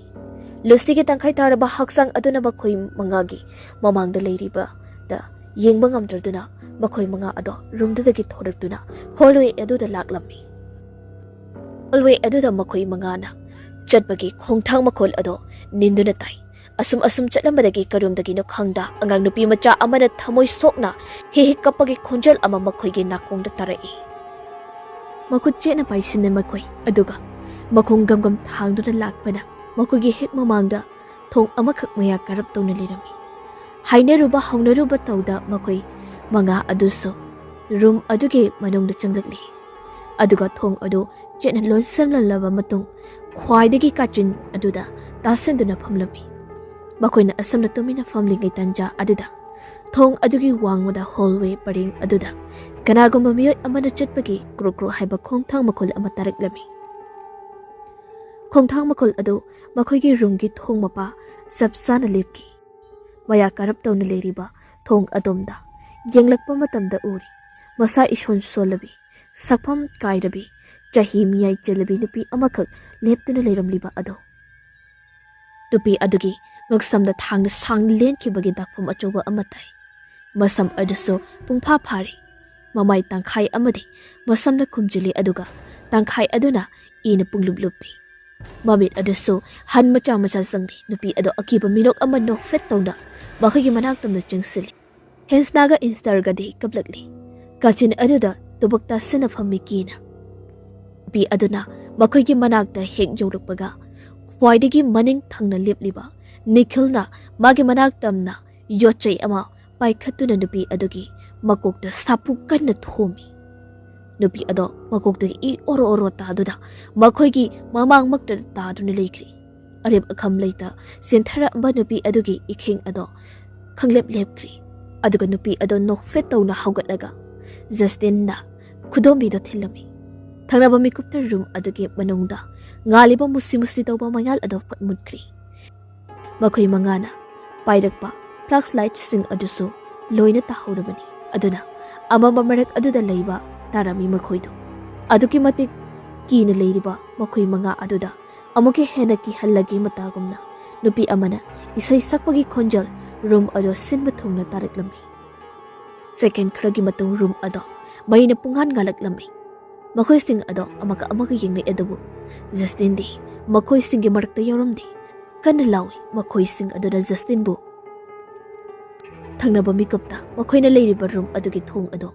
ꯂꯨꯁꯤꯒꯤ ꯇꯪꯈꯥꯏ ꯇꯥꯔꯕ ꯍꯛꯆꯥꯡ ꯑꯗꯨꯅ ꯃꯈꯣꯏ ꯃꯉꯥꯒꯤ ꯃꯃꯥꯡꯗ ꯂꯩꯔꯤꯕꯗ ꯌꯦꯡꯕ ꯉꯝꯗ꯭ꯔꯗꯨꯅ ꯃꯈꯣꯏ ꯃꯉꯥ ꯑꯗꯣ ꯔꯨꯝꯗꯨꯗꯒꯤ ꯊꯣꯔꯛꯇꯨꯅ ꯍꯣꯜꯋꯦ ꯑꯗꯨꯗ ꯂꯥꯛꯂꯝꯃꯤ꯫ ꯍꯣꯜꯋꯦ ꯑꯗꯨꯗ ꯃꯈꯣꯏ ꯃꯉꯥꯅ ꯆꯠꯄꯒꯤ ꯈꯣꯡꯊꯥꯡ ꯃꯈꯣꯜ ꯑꯗꯣ ꯅꯤꯟꯗꯨꯅ ꯇꯥꯏ꯫ ꯑꯁꯨꯝ ꯑꯁꯨꯝ ꯆꯠꯂꯝꯕꯗꯒꯤ ꯀꯔꯣꯝꯗꯒꯤꯅꯣ ꯈꯪꯗ ꯑꯉꯥꯡ ꯅꯨꯄꯤ ꯃꯆꯥ ꯑꯃꯅ ꯊꯃꯣꯏ ꯁꯣꯛꯅ ꯍꯤ ꯍꯤ ꯀꯞꯄꯒꯤ ꯈꯣꯟꯖꯦꯜ ꯑꯃ ꯃꯈꯣꯏꯒꯤ ꯅꯥꯀꯣꯡꯗ ꯇꯥꯔꯛꯏ꯫ ꯃꯈꯨꯠ ꯆꯦꯠꯅ ꯄꯥꯏꯁꯤꯟꯅꯩ ꯃꯈꯣꯏ, ꯑꯗꯨꯒ ꯃꯈꯣꯡ ꯒꯝ ꯒꯝ ꯊꯥꯡꯗꯨꯅ ꯂꯥꯛꯄꯅ ꯃꯈꯣꯏꯒꯤ ꯍꯦꯛ ꯃꯃꯥꯡꯗ ꯊꯣꯡ ꯑꯃꯈꯛ ꯃꯌꯥ ꯀꯔꯞ ꯇꯧꯅ ꯂꯩꯔꯝꯃꯤ꯫ ꯍꯥꯏꯅꯔꯨꯕ ꯍꯧꯅꯔꯨꯕ ꯇꯧꯗ ꯃꯈꯣꯏ ꯃꯉꯥ ꯑꯗꯨꯁꯨ ꯔꯨꯝ ꯑꯗꯨꯒꯤ ꯃꯅꯨꯡꯗ ꯆꯪꯂꯛꯂꯤ꯫ ꯑꯗꯨꯒ ꯊꯣꯡ ꯑꯗꯨ ꯆꯦꯠꯅ ꯂꯣꯟꯁꯤꯜꯂꯝꯂꯕ ꯃꯇꯨꯡ, ꯈ꯭ꯋꯥꯏꯗꯒꯤ ꯀꯥꯆꯤꯟ ꯑꯗꯨꯗ ꯇꯥꯁꯤꯟꯗꯨꯅ ꯐꯝꯂꯝꯃꯤ꯫ ꯃꯈꯣꯏꯅ ꯑꯁꯨꯝꯅ ꯇꯨꯃꯤꯟꯅ ꯐꯝꯂꯤꯉꯩ ꯇꯟꯖꯥ ꯑꯗꯨꯗ ꯊꯣꯡ ꯑꯗꯨꯒꯤ ꯋꯥꯡꯃꯗ ꯍꯣꯜꯋꯦ ꯄꯔꯦꯡ ꯑꯗꯨꯗ ꯀꯅꯥꯒꯨꯝꯕ ꯃꯤꯑꯣꯏ ꯑꯃꯅ ꯆꯠꯄꯒꯤ ꯀ꯭ꯔꯨꯛ ꯀ꯭ꯔꯨꯛ ꯍꯥꯏꯕ ꯈꯣꯡꯊꯥꯡ ꯃꯈꯣꯜ ꯑꯃ ꯇꯥꯔꯛꯂꯝꯃꯤ꯫ ꯈꯣꯡꯊꯥꯡ ꯃꯈꯣꯜ ꯑꯗꯨ ꯃꯈꯣꯏꯒꯤ ꯔꯨꯝꯒꯤ ꯊꯣꯡ ꯃꯄꯥ ꯆꯞ ꯆꯥꯅ ꯂꯦꯞꯈꯤ꯫ ꯃꯌꯥ ꯀꯔꯞ ꯇꯧꯅ ꯂꯩꯔꯤꯕ ꯊꯣꯡ ꯑꯗꯣꯝꯗ ꯌꯦꯡꯂꯛꯄ ꯃꯇꯝꯗ ꯎꯔꯤ, ꯃꯁꯥ ꯏꯁꯣꯟ ꯁꯣꯜꯂꯕꯤ, ꯁꯛꯐꯝ ꯀꯥꯏꯔꯕꯤ, ꯆꯍꯤ ꯃꯤꯌꯥꯏ ꯆꯜꯂꯕꯤ ꯅꯨꯄꯤ ꯑꯃꯈꯛ ꯂꯦꯞꯇꯨꯅ ꯂꯩꯔꯝꯂꯤꯕ ꯑꯗꯣ꯫ ꯅꯨꯄꯤ ꯑꯗꯨꯒꯤ ꯉꯛꯁꯝꯗ ꯊꯥꯡꯅ ꯁꯥꯡꯅ ꯂꯦꯟꯈꯤꯕꯒꯤ ꯗꯥꯛꯐꯝ ꯑꯆꯧꯕ ꯑꯃ ꯇꯥꯏ꯫ ꯃꯁꯝ ꯑꯗꯨꯁꯨ ꯄꯨꯡꯐꯥ ꯐꯥꯔꯦ꯫ ꯃꯃꯥꯏ ꯇꯪꯈꯥꯏ ꯑꯃꯗꯤ ꯃꯁꯝꯅ ꯈꯨꯝꯖꯤꯜꯂꯤ, ꯑꯗꯨꯒ ꯇꯪꯈꯥꯏ ꯑꯗꯨꯅ ꯏꯅ ꯄꯨꯡꯂꯨꯞ ꯂꯨꯞꯄꯤ꯫ ꯃꯃꯤꯠ ꯑꯗꯨꯁꯨ ꯍꯟ ꯃꯆꯥ ꯃꯆꯥ ꯆꯪꯂꯤ꯫ ꯅꯨꯄꯤ ꯑꯗꯣ ꯑꯀꯤꯕ ꯃꯤꯅꯣꯛ ꯑꯃ ꯅꯣꯛꯐꯦꯠ ꯇꯧꯅ ꯃꯈꯣꯏꯒꯤ ꯃꯅꯥꯛ ꯇꯝꯅ ꯆꯪꯁꯤꯜꯂꯤ꯫ ꯍꯦꯟꯁꯅꯥꯒ ꯏꯟꯁꯇꯔꯒꯗꯤ ꯀꯞꯂꯛꯂꯤ꯫ ꯀꯥꯆꯤꯟ ꯑꯗꯨꯗ ꯇꯨꯕꯛ ꯇꯥꯁꯤꯟꯅ ꯐꯝꯃꯤ ꯀꯤꯅ꯫ ꯅꯨꯄꯤ ꯑꯗꯨꯅ ꯃꯈꯣꯏꯒꯤ ꯃꯅꯥꯛꯇ ꯍꯦꯛ ꯌꯧꯔꯛꯄꯒ, ꯈ꯭ꯋꯥꯏꯗꯒꯤ ꯃꯅꯤꯡ ꯊꯪꯅ ꯂꯦꯞꯂꯤꯕ ꯅꯤꯈꯤꯜꯅ ꯃꯥꯒꯤ ꯃꯅꯥꯛ ꯇꯝꯅ ꯌꯣꯠꯆꯩ ꯑꯃ ꯄꯥꯏꯈꯠꯇꯨꯅ ꯅꯨꯄꯤ ꯑꯗꯨꯒꯤ ꯃꯀꯣꯛꯇ ꯁꯥꯐꯨ ꯀꯟꯅ ꯊꯣꯝꯃꯤ꯫ ꯅꯨꯄꯤ ꯑꯗꯣ ꯃꯀꯣꯛꯇꯒꯤ ꯏ ꯑꯣꯔꯣ ꯑꯣꯔꯣ ꯇꯥꯗꯨꯅ ꯃꯈꯣꯏꯒꯤ ꯃꯃꯥꯡꯃꯛꯇ ꯇꯥꯗꯨꯅ ꯂꯩꯈ꯭ꯔꯤ꯫ ꯑꯔꯦꯞ ꯑꯈꯝ ꯂꯩꯇ ꯆꯦꯟꯊꯔꯛꯂꯝꯕ ꯅꯨꯄꯤ ꯑꯗꯨꯒꯤ ꯏꯈꯦꯡ ꯑꯗꯣ ꯈꯪꯂꯦꯞ ꯂꯦꯞꯈ꯭ꯔꯤ꯫ ꯑꯗꯨꯒ ꯅꯨꯄꯤ ꯑꯗꯣ ꯅꯣꯛꯐꯦꯠ ꯇꯧꯅ ꯍꯧꯒꯠꯂꯒ ꯖꯁꯇꯤꯟꯅ ꯈꯨꯗꯣꯝꯕꯤꯗꯣ ꯊꯤꯜꯂꯝꯃꯤ꯫ ꯊꯪꯅꯕ ꯃꯤꯀꯨꯞꯇ ꯔꯨꯝ ꯑꯗꯨꯒꯤ ꯃꯅꯨꯡꯗ ꯉꯥꯜꯂꯤꯕ ꯃꯨꯁꯤ ꯃꯨꯁꯤ ꯇꯧꯕ ꯃꯩꯉꯥꯜ ꯑꯗꯣ ꯐꯠ ꯃꯨꯠꯈ꯭ꯔꯤ꯫ ꯃꯈꯣꯏ ꯃꯉꯥꯅ ꯄꯥꯏꯔꯛꯄ ꯐ꯭ꯂꯥꯁ ꯂꯥꯏꯠꯁꯤꯡ ꯑꯗꯨꯁꯨ ꯂꯣꯏꯅ ꯇꯥꯍꯧꯔꯕꯅꯤ꯫ ꯑꯗꯨꯅ ꯑꯃꯝꯕ ꯃꯔꯛ ꯑꯗꯨꯗ ꯂꯩꯕ ꯇꯥꯔꯝꯃꯤ ꯃꯈꯣꯏꯗꯨ꯫ ꯑꯗꯨꯛꯀꯤ ꯃꯇꯤꯛ ꯀꯤꯅ ꯂꯩꯔꯤꯕ ꯃꯈꯣꯏ ꯃꯉꯥ ꯑꯗꯨꯗ ꯑꯃꯨꯛꯀ ꯍꯦꯟꯅ ꯀꯤꯍꯜꯂꯒꯦ ꯃꯇꯥꯒꯨꯝꯅ ꯅꯨꯄꯤ ꯑꯃꯅ ꯏꯁꯩ ꯁꯛꯄꯒꯤ ꯈꯣꯟꯖꯦꯜ ꯔꯨꯝ ꯑꯗꯨ ꯁꯤꯟꯕ ꯊꯨꯡꯅ ꯇꯥꯔꯛꯂꯝꯃꯤ꯫ ꯁꯦꯀꯦꯟ ꯈꯔꯒꯤ ꯃꯇꯨꯡ ꯔꯨꯝ ꯑꯗꯣ ꯃꯩꯅ ꯄꯨꯡꯉꯥꯟ ꯉꯥꯜꯂꯛꯂꯝꯃꯤ꯫ ꯃꯈꯣꯏꯁꯤꯡ ꯑꯗꯣ ꯑꯃꯒ ꯑꯃꯒ ꯌꯦꯡꯂꯛꯑꯦ, ꯑꯗꯨꯕꯨ ꯖꯁꯇꯤꯟꯗꯤ ꯃꯈꯣꯏꯁꯤꯡꯒꯤ ꯃꯔꯛꯇ ꯌꯥꯎꯔꯝꯗꯦ꯫ ꯀꯟꯅ ꯂꯥꯎꯏ ꯃꯈꯣꯏꯁꯤꯡ ꯑꯗꯨꯅ ꯖꯁꯇꯤꯟꯕꯨ꯫ ꯊꯪꯅꯕ ꯃꯤꯀꯨꯞꯇ ꯃꯈꯣꯏꯅ ꯂꯩꯔꯤꯕ ꯔꯨꯝ ꯑꯗꯨꯒꯤ ꯊꯣꯡ ꯑꯗꯣ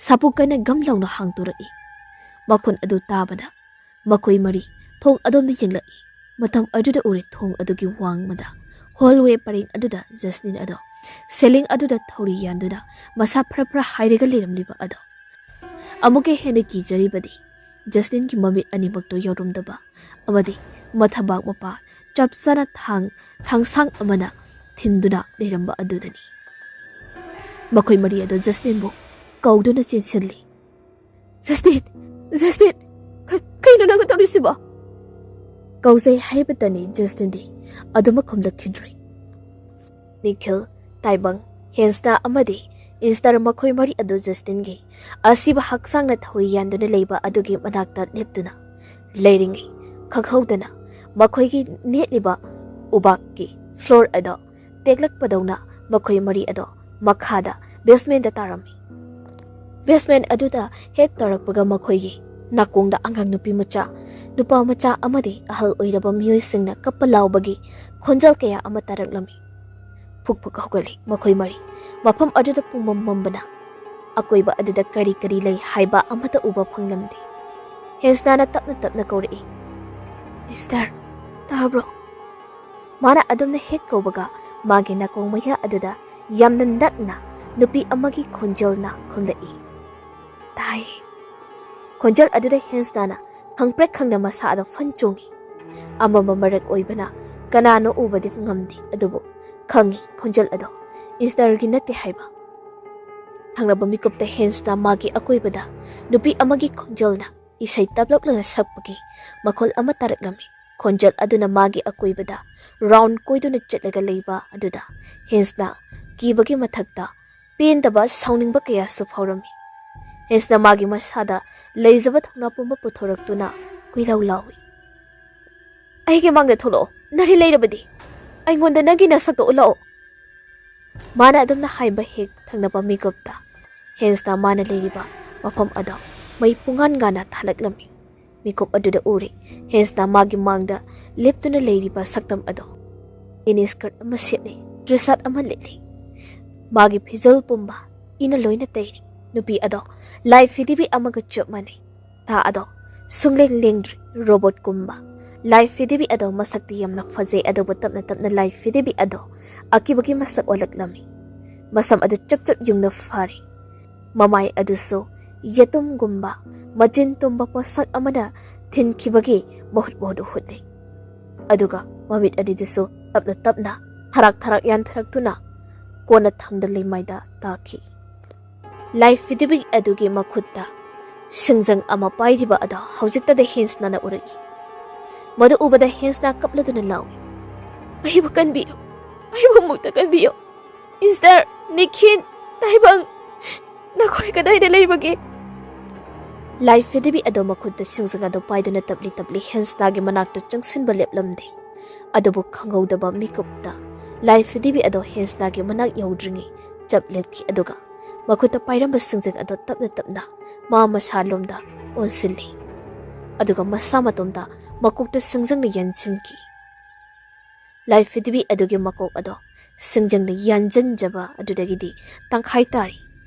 ꯁꯥꯄꯨ ꯀꯟꯅ ꯒꯝ ꯂꯥꯎꯅ ꯍꯥꯡꯗꯣꯔꯛꯏ꯫ ꯃꯈꯣꯟ ꯑꯗꯨ ꯇꯥꯕꯗ ꯃꯈꯣꯏ ꯃꯔꯤ ꯊꯣꯡ ꯑꯗꯣꯝꯗ ꯌꯦꯡꯂꯛꯏ꯫ ꯃꯇꯝ ꯑꯗꯨꯗ ꯎꯔꯦ ꯊꯣꯡ ꯑꯗꯨꯒꯤ ꯋꯥꯡꯃꯗ ꯍꯣꯜꯋꯦ ꯄꯔꯦꯡ ꯑꯗꯨꯗ ꯖꯁꯇꯤꯟ ꯑꯗꯣ ꯁꯦꯂꯤꯡ ꯑꯗꯨꯗ ꯊꯧꯔꯤ ꯌꯥꯟꯗꯨꯅ ꯃꯁꯥ ꯐꯔ ꯐꯔ ꯍꯥꯏꯔꯒ ꯂꯩꯔꯝꯂꯤꯕ ꯑꯗꯣ꯫ ꯑꯃꯨꯛꯀ ꯍꯦꯟꯅ ꯀꯤꯖꯔꯤꯕꯗꯤ ꯖꯁꯇꯤꯟꯒꯤ ꯃꯃꯤꯠ ꯑꯅꯤꯃꯛꯇꯨ ꯌꯥꯎꯔꯝꯗꯕ ꯑꯃꯗꯤ ꯃꯊꯕꯥꯛ ꯃꯄꯥ ꯆꯞ ꯆꯥꯅ ꯊꯥꯡ ꯊꯥꯡꯁꯥꯡ ꯑꯃꯅ ꯊꯤꯟꯗꯨꯅ ꯂꯩꯔꯝꯕ ꯑꯗꯨꯗꯅꯤ꯫ ꯃꯈꯣꯏ ꯃꯔꯤ ꯑꯗꯨ ꯖꯁꯇꯤꯟꯕꯨ ꯀꯧꯗꯨꯅ ꯆꯦꯟꯁꯤꯜꯂꯤ꯫ "ꯖꯁꯇꯤꯟ! ꯖꯁꯇꯤꯟ! ꯀ- ꯀꯩꯅꯣ ꯅꯪꯅ ꯇꯧꯔꯤꯁꯤꯕꯣ?" ꯀꯧꯖꯩ ꯍꯥꯏꯕꯇꯅꯤ ꯖꯁꯇꯤꯟꯗꯤ ꯑꯗꯨꯃꯛ ꯈꯨꯝꯂꯛꯈꯤꯗ꯭ꯔꯦ꯫ ꯅꯤꯈꯤꯜ, ꯇꯥꯏꯕꯪ, ꯍꯦꯟꯁꯅꯥ ꯑꯃꯗꯤ ꯏꯁꯇꯔ ꯃꯈꯣꯏ ꯃꯔꯤ ꯑꯗꯨ ꯖꯁꯇꯤꯟꯒꯤ ꯑꯁꯤꯕ ꯍꯛꯆꯥꯡꯅ ꯊꯧꯔꯤ ꯌꯥꯟꯗꯨꯅ ꯂꯩꯕ ꯑꯗꯨꯒꯤ ꯃꯅꯥꯛꯇ ꯂꯦꯞꯇꯨꯅ ꯂꯩꯔꯤꯉꯩ ꯈꯪꯍꯧꯗꯅ ꯃꯈꯣꯏꯒꯤ ꯅꯦꯠꯂꯤꯕ ꯎꯕꯥꯛꯀꯤ ꯐ꯭ꯂꯣꯔ ꯑꯗꯣ ꯇꯦꯛꯂꯛꯄꯗꯧꯅ ꯃꯈꯣꯏ ꯃꯔꯤ ꯑꯗꯣ ꯃꯈꯥꯗ ꯕꯦꯁꯃꯦꯟꯗ ꯇꯥꯔꯝꯃꯤ꯫ ꯕꯦꯁꯃꯦꯟ ꯑꯗꯨꯗ ꯍꯦꯛ ꯇꯥꯔꯛꯄꯒ ꯃꯈꯣꯏꯒꯤ ꯅꯥꯀꯣꯡꯗ ꯑꯉꯥꯡ ꯅꯨꯄꯤ ꯃꯆꯥ, ꯅꯨꯄꯥ ꯃꯆꯥ ꯑꯃꯗꯤ ꯑꯍꯜ ꯑꯣꯏꯔꯕ ꯃꯤꯑꯣꯏꯁꯤꯡꯅ ꯀꯞꯄ ꯂꯥꯎꯕꯒꯤ ꯈꯣꯟꯖꯦꯜ ꯀꯌꯥ ꯑꯃ ꯇꯥꯔꯛꯂꯝꯃꯤ꯫ ꯐꯨꯛ ꯐꯨꯛ ꯍꯧꯒꯠꯂꯤ ꯃꯈꯣꯏ ꯃꯔꯤ꯫ ꯃꯐꯝ ꯑꯗꯨꯗ ꯄꯨꯡꯃꯝ ꯃꯝꯕꯅ ꯑꯀꯣꯏꯕ ꯑꯗꯨꯗ ꯀꯔꯤ ꯀꯔꯤ ꯂꯩ ꯍꯥꯏꯕ ꯑꯃꯠꯇ ꯎꯕ ꯐꯪꯂꯝꯗꯦ꯫ ꯍꯦꯟꯁꯅꯥꯅ ꯇꯞꯅ ꯇꯞꯅ ꯀꯧꯔꯛꯏ, "ꯏꯁꯇꯔ, ꯇꯥꯕ꯭ꯔꯣ?" ꯃꯥꯅ ꯑꯗꯨꯝꯅ ꯍꯦꯛ ꯀꯧꯕꯒ ꯃꯥꯒꯤ ꯅꯥꯀꯣꯡ ꯃꯌꯥ ꯑꯗꯨꯗ ꯌꯥꯝꯅ ꯅꯛꯅ ꯅꯨꯄꯤ ꯑꯃꯒꯤ ꯈꯣꯟꯖꯦꯜꯅ ꯈꯨꯝꯂꯛꯏ, "ꯇꯥꯏ꯫" ꯈꯣꯟꯖꯦꯜ ꯑꯗꯨꯗ ꯍꯦꯟꯁꯅꯥꯅ ꯈꯪꯄ꯭ꯔꯦꯛ ꯈꯪꯅ ꯃꯁꯥ ꯑꯗꯨ ꯐꯟ ꯆꯣꯡꯉꯤ꯫ ꯑꯃꯝꯕ ꯃꯔꯛ ꯑꯣꯏꯕꯅ ꯀꯅꯥꯅꯣ ꯎꯕꯗꯤ ꯉꯝꯗꯦ, ꯑꯗꯨꯕꯨ ꯈꯪꯉꯤ ꯈꯣꯟꯖꯦꯜ ꯑꯗꯨ ꯏꯁꯇꯔꯒꯤ ꯅꯠꯇꯦ ꯍꯥꯏꯕ꯫ ꯊꯪꯅꯕ ꯃꯤꯀꯨꯞꯇ ꯍꯦꯟꯁꯅꯥ ꯃꯥꯒꯤ ꯑꯀꯣꯏꯕꯗ ꯅꯨꯄꯤ ꯑꯃꯒꯤ ꯈꯣꯟꯖꯦꯜꯅ ꯏꯁꯩ ꯇꯞꯂꯞꯂꯒ ꯁꯛꯄꯒꯤ ꯃꯈꯣꯜ ꯑꯃ ꯇꯥꯔꯛꯂꯝꯃꯤ꯫ ꯈꯣꯟꯖꯦꯜ ꯑꯗꯨꯅ ꯃꯥꯒꯤ ꯑꯀꯣꯏꯕꯗ ꯔꯥꯎꯟ ꯀꯣꯏꯗꯨꯅ ꯆꯠꯂꯒ ꯂꯩꯕ ꯑꯗꯨꯗ ꯍꯦꯟꯁꯅꯥ ꯀꯤꯕꯒꯤ ꯃꯊꯛꯇ ꯄꯦꯟꯗꯕ, ꯁꯥꯎꯅꯤꯡꯕ ꯀꯌꯥꯁꯨ ꯐꯥꯎꯔꯝꯃꯤ꯫ ꯍꯦꯟꯁꯅꯥ ꯃꯥꯒꯤ ꯃꯁꯥꯗ ꯂꯩꯖꯕ ꯊꯧꯅꯥ ꯄꯨꯝꯕ ꯄꯨꯊꯣꯔꯛꯇꯨꯅ ꯀꯣꯏꯂꯥꯎ ꯂꯥꯎꯏ, "ꯑꯩꯒꯤ ꯃꯥꯡꯗ ꯊꯣꯛꯂꯛꯑꯣ, ꯅꯔꯤ ꯂꯩꯔꯕꯗꯤ꯫ ꯑꯩꯉꯣꯟꯗ ꯅꯪꯒꯤ ꯅꯁꯛꯇꯣ ꯎꯠꯂꯛꯑꯣ꯫" ꯃꯥꯅ ꯑꯗꯨꯝꯅ ꯍꯥꯏꯕ ꯍꯦꯛ ꯊꯪꯅꯕ ꯃꯤꯀꯨꯞꯇ ꯍꯦꯟꯁꯅꯥ ꯃꯥꯅ ꯂꯩꯔꯤꯕ ꯃꯐꯝ ꯑꯗꯣ ꯃꯩ ꯄꯨꯡꯉꯥꯟ ꯉꯥꯟꯅ ꯊꯥꯜꯂꯛꯂꯝꯃꯤ꯫ ꯃꯤꯀꯨꯞ ꯑꯗꯨꯗ ꯎꯔꯦ ꯍꯦꯟꯁꯅꯥ ꯃꯥꯒꯤ ꯃꯥꯡꯗ ꯂꯦꯞꯇꯨꯅ ꯂꯩꯔꯤꯕ ꯁꯛꯇꯝ ꯑꯗꯣ꯫ ꯃꯤꯅꯤ ꯁ꯭ꯀꯔꯠ ꯑꯃ ꯁꯦꯠꯂꯤ, ꯇ꯭ꯔꯤꯁꯥꯠ ꯑꯃ ꯂꯤꯠꯂꯤ꯫ ꯃꯥꯒꯤ ꯐꯤꯖꯣꯜ ꯄꯨꯝꯕ ꯏꯅ ꯂꯣꯏꯅ ꯇꯩꯔꯤ꯫ ꯅꯨꯄꯤ ꯑꯗꯣ ꯂꯥꯏ ꯐꯤꯗꯤꯕꯤ ꯑꯃꯒ ꯆꯞ ꯃꯥꯟꯅꯩ꯫ ꯁꯥ ꯑꯗꯣ ꯁꯨꯡꯂꯦꯡ ꯂꯦꯡꯗ꯭ꯔꯤ, ꯔꯣꯕꯣꯠꯀꯨꯝꯕ꯫ ꯂꯥꯏ ꯐꯤꯗꯤꯕꯤ ꯑꯗꯣ ꯃꯁꯛꯇꯤ ꯌꯥꯝꯅ ꯐꯖꯩ, ꯑꯗꯨꯕꯨ ꯇꯞꯅ ꯇꯞꯅ ꯂꯥꯏ ꯐꯤꯗꯤꯕꯤ ꯑꯗꯣ ꯑꯀꯤꯕꯒꯤ ꯃꯁꯛ ꯑꯣꯜꯂꯛꯂꯝꯃꯤ꯫ ꯃꯁꯝ ꯑꯗꯨ ꯆꯞ ꯆꯞ ꯌꯨꯡꯅ ꯐꯥꯔꯤ꯫ ꯃꯃꯥꯏ ꯑꯗꯨꯁꯨ ꯌꯦꯇꯨꯝꯒꯨꯝꯕ ꯃꯆꯤꯟ ꯇꯨꯝꯕ ꯄꯣꯠꯁꯛ ꯑꯃꯅ ꯊꯤꯟꯈꯤꯕꯒꯤ ꯃꯍꯨꯠ ꯃꯍꯨꯠ ꯎꯍꯨꯠꯂꯤ꯫ ꯑꯗꯨꯒ ꯃꯃꯤꯠ ꯑꯅꯤꯗꯨꯁꯨ ꯇꯞꯅ ꯇꯞꯅ ꯊꯔꯥꯛ ꯊꯔꯥꯛ ꯌꯥꯟꯊꯔꯛꯇꯨꯅ ꯀꯣꯟꯅꯊꯪꯗ ꯂꯩꯃꯥꯏꯗ ꯇꯥꯈꯤ꯫ ꯂꯥꯏ ꯐꯤꯗꯤꯕꯤ ꯑꯗꯨꯒꯤ ꯃꯈꯨꯠꯇ ꯁꯤꯡꯖꯪ ꯑꯃ ꯄꯥꯏꯔꯤꯕ ꯑꯗꯣ ꯍꯧꯖꯤꯛꯇꯗ ꯍꯦꯟꯁꯅꯥꯅ ꯎꯔꯛꯏ꯫ ꯃꯗꯨ ꯎꯕꯗ ꯍꯦꯟꯁꯅꯥ ꯀꯞꯂꯗꯨꯅ ꯂꯥꯎꯏ, "ꯑꯩꯕꯨ ꯀꯟꯕꯤꯌꯨ, ꯑꯩꯕꯨ ꯑꯃꯨꯛꯇ ꯀꯟꯕꯤꯌꯨ꯫ ꯏꯟꯁꯇꯔ, ꯅꯤꯈꯤꯟ, ꯇꯥꯏꯕꯪ, ꯅꯈꯣꯏ ꯀꯗꯥꯏꯗ ꯂꯩꯕꯒꯦ?" ꯂꯥꯏ ꯐꯤꯗꯤꯕꯤ ꯑꯗꯣ ꯃꯈꯨꯠꯇ ꯁꯤꯡꯖꯪ ꯑꯗꯣ ꯄꯥꯏꯗꯨꯅ ꯇꯞꯂꯤ ꯇꯞꯂꯤ ꯍꯦꯟꯁꯅꯥꯒꯤ ꯃꯅꯥꯛꯇ ꯆꯪꯁꯤꯟꯕ ꯂꯦꯞꯂꯝꯗꯦ꯫ ꯑꯗꯨꯕꯨ ꯈꯪꯍꯧꯗꯕ ꯃꯤꯀꯨꯞꯇ ꯂꯥꯏ ꯐꯤꯗꯤꯕꯤ ꯑꯗꯣ ꯍꯦꯟꯁꯅꯥꯒꯤ ꯃꯅꯥꯛ ꯌꯧꯗ꯭ꯔꯤꯉꯩ ꯆꯞ ꯂꯦꯞꯈꯤ, ꯑꯗꯨꯒ ꯃꯈꯨꯠꯇ ꯄꯥꯏꯔꯝꯕ ꯁꯤꯡꯖꯪ ꯑꯗꯣ ꯇꯞꯅ ꯇꯞꯅ ꯃꯥ ꯃꯁꯥꯂꯣꯝꯗ ꯑꯣꯟꯁꯤꯜꯂꯤ꯫ ꯑꯗꯨꯒ ꯃꯁꯥ ꯃꯇꯣꯝꯇ ꯃꯀꯣꯛꯇ ꯁꯤꯡꯖꯪꯅ ꯌꯥꯟꯁꯤꯟꯈꯤ꯫ ꯂꯥꯏ ꯐꯤꯗꯤꯕꯤ ꯑꯗꯨꯒꯤ ꯃꯀꯣꯛ ꯑꯗꯣ ꯁꯤꯡꯖꯪꯅ ꯌꯥꯟꯖꯟꯖꯕ ꯑꯗꯨꯗꯒꯤꯗꯤ ꯇꯪꯈꯥꯏ ꯇꯥꯔꯤ꯫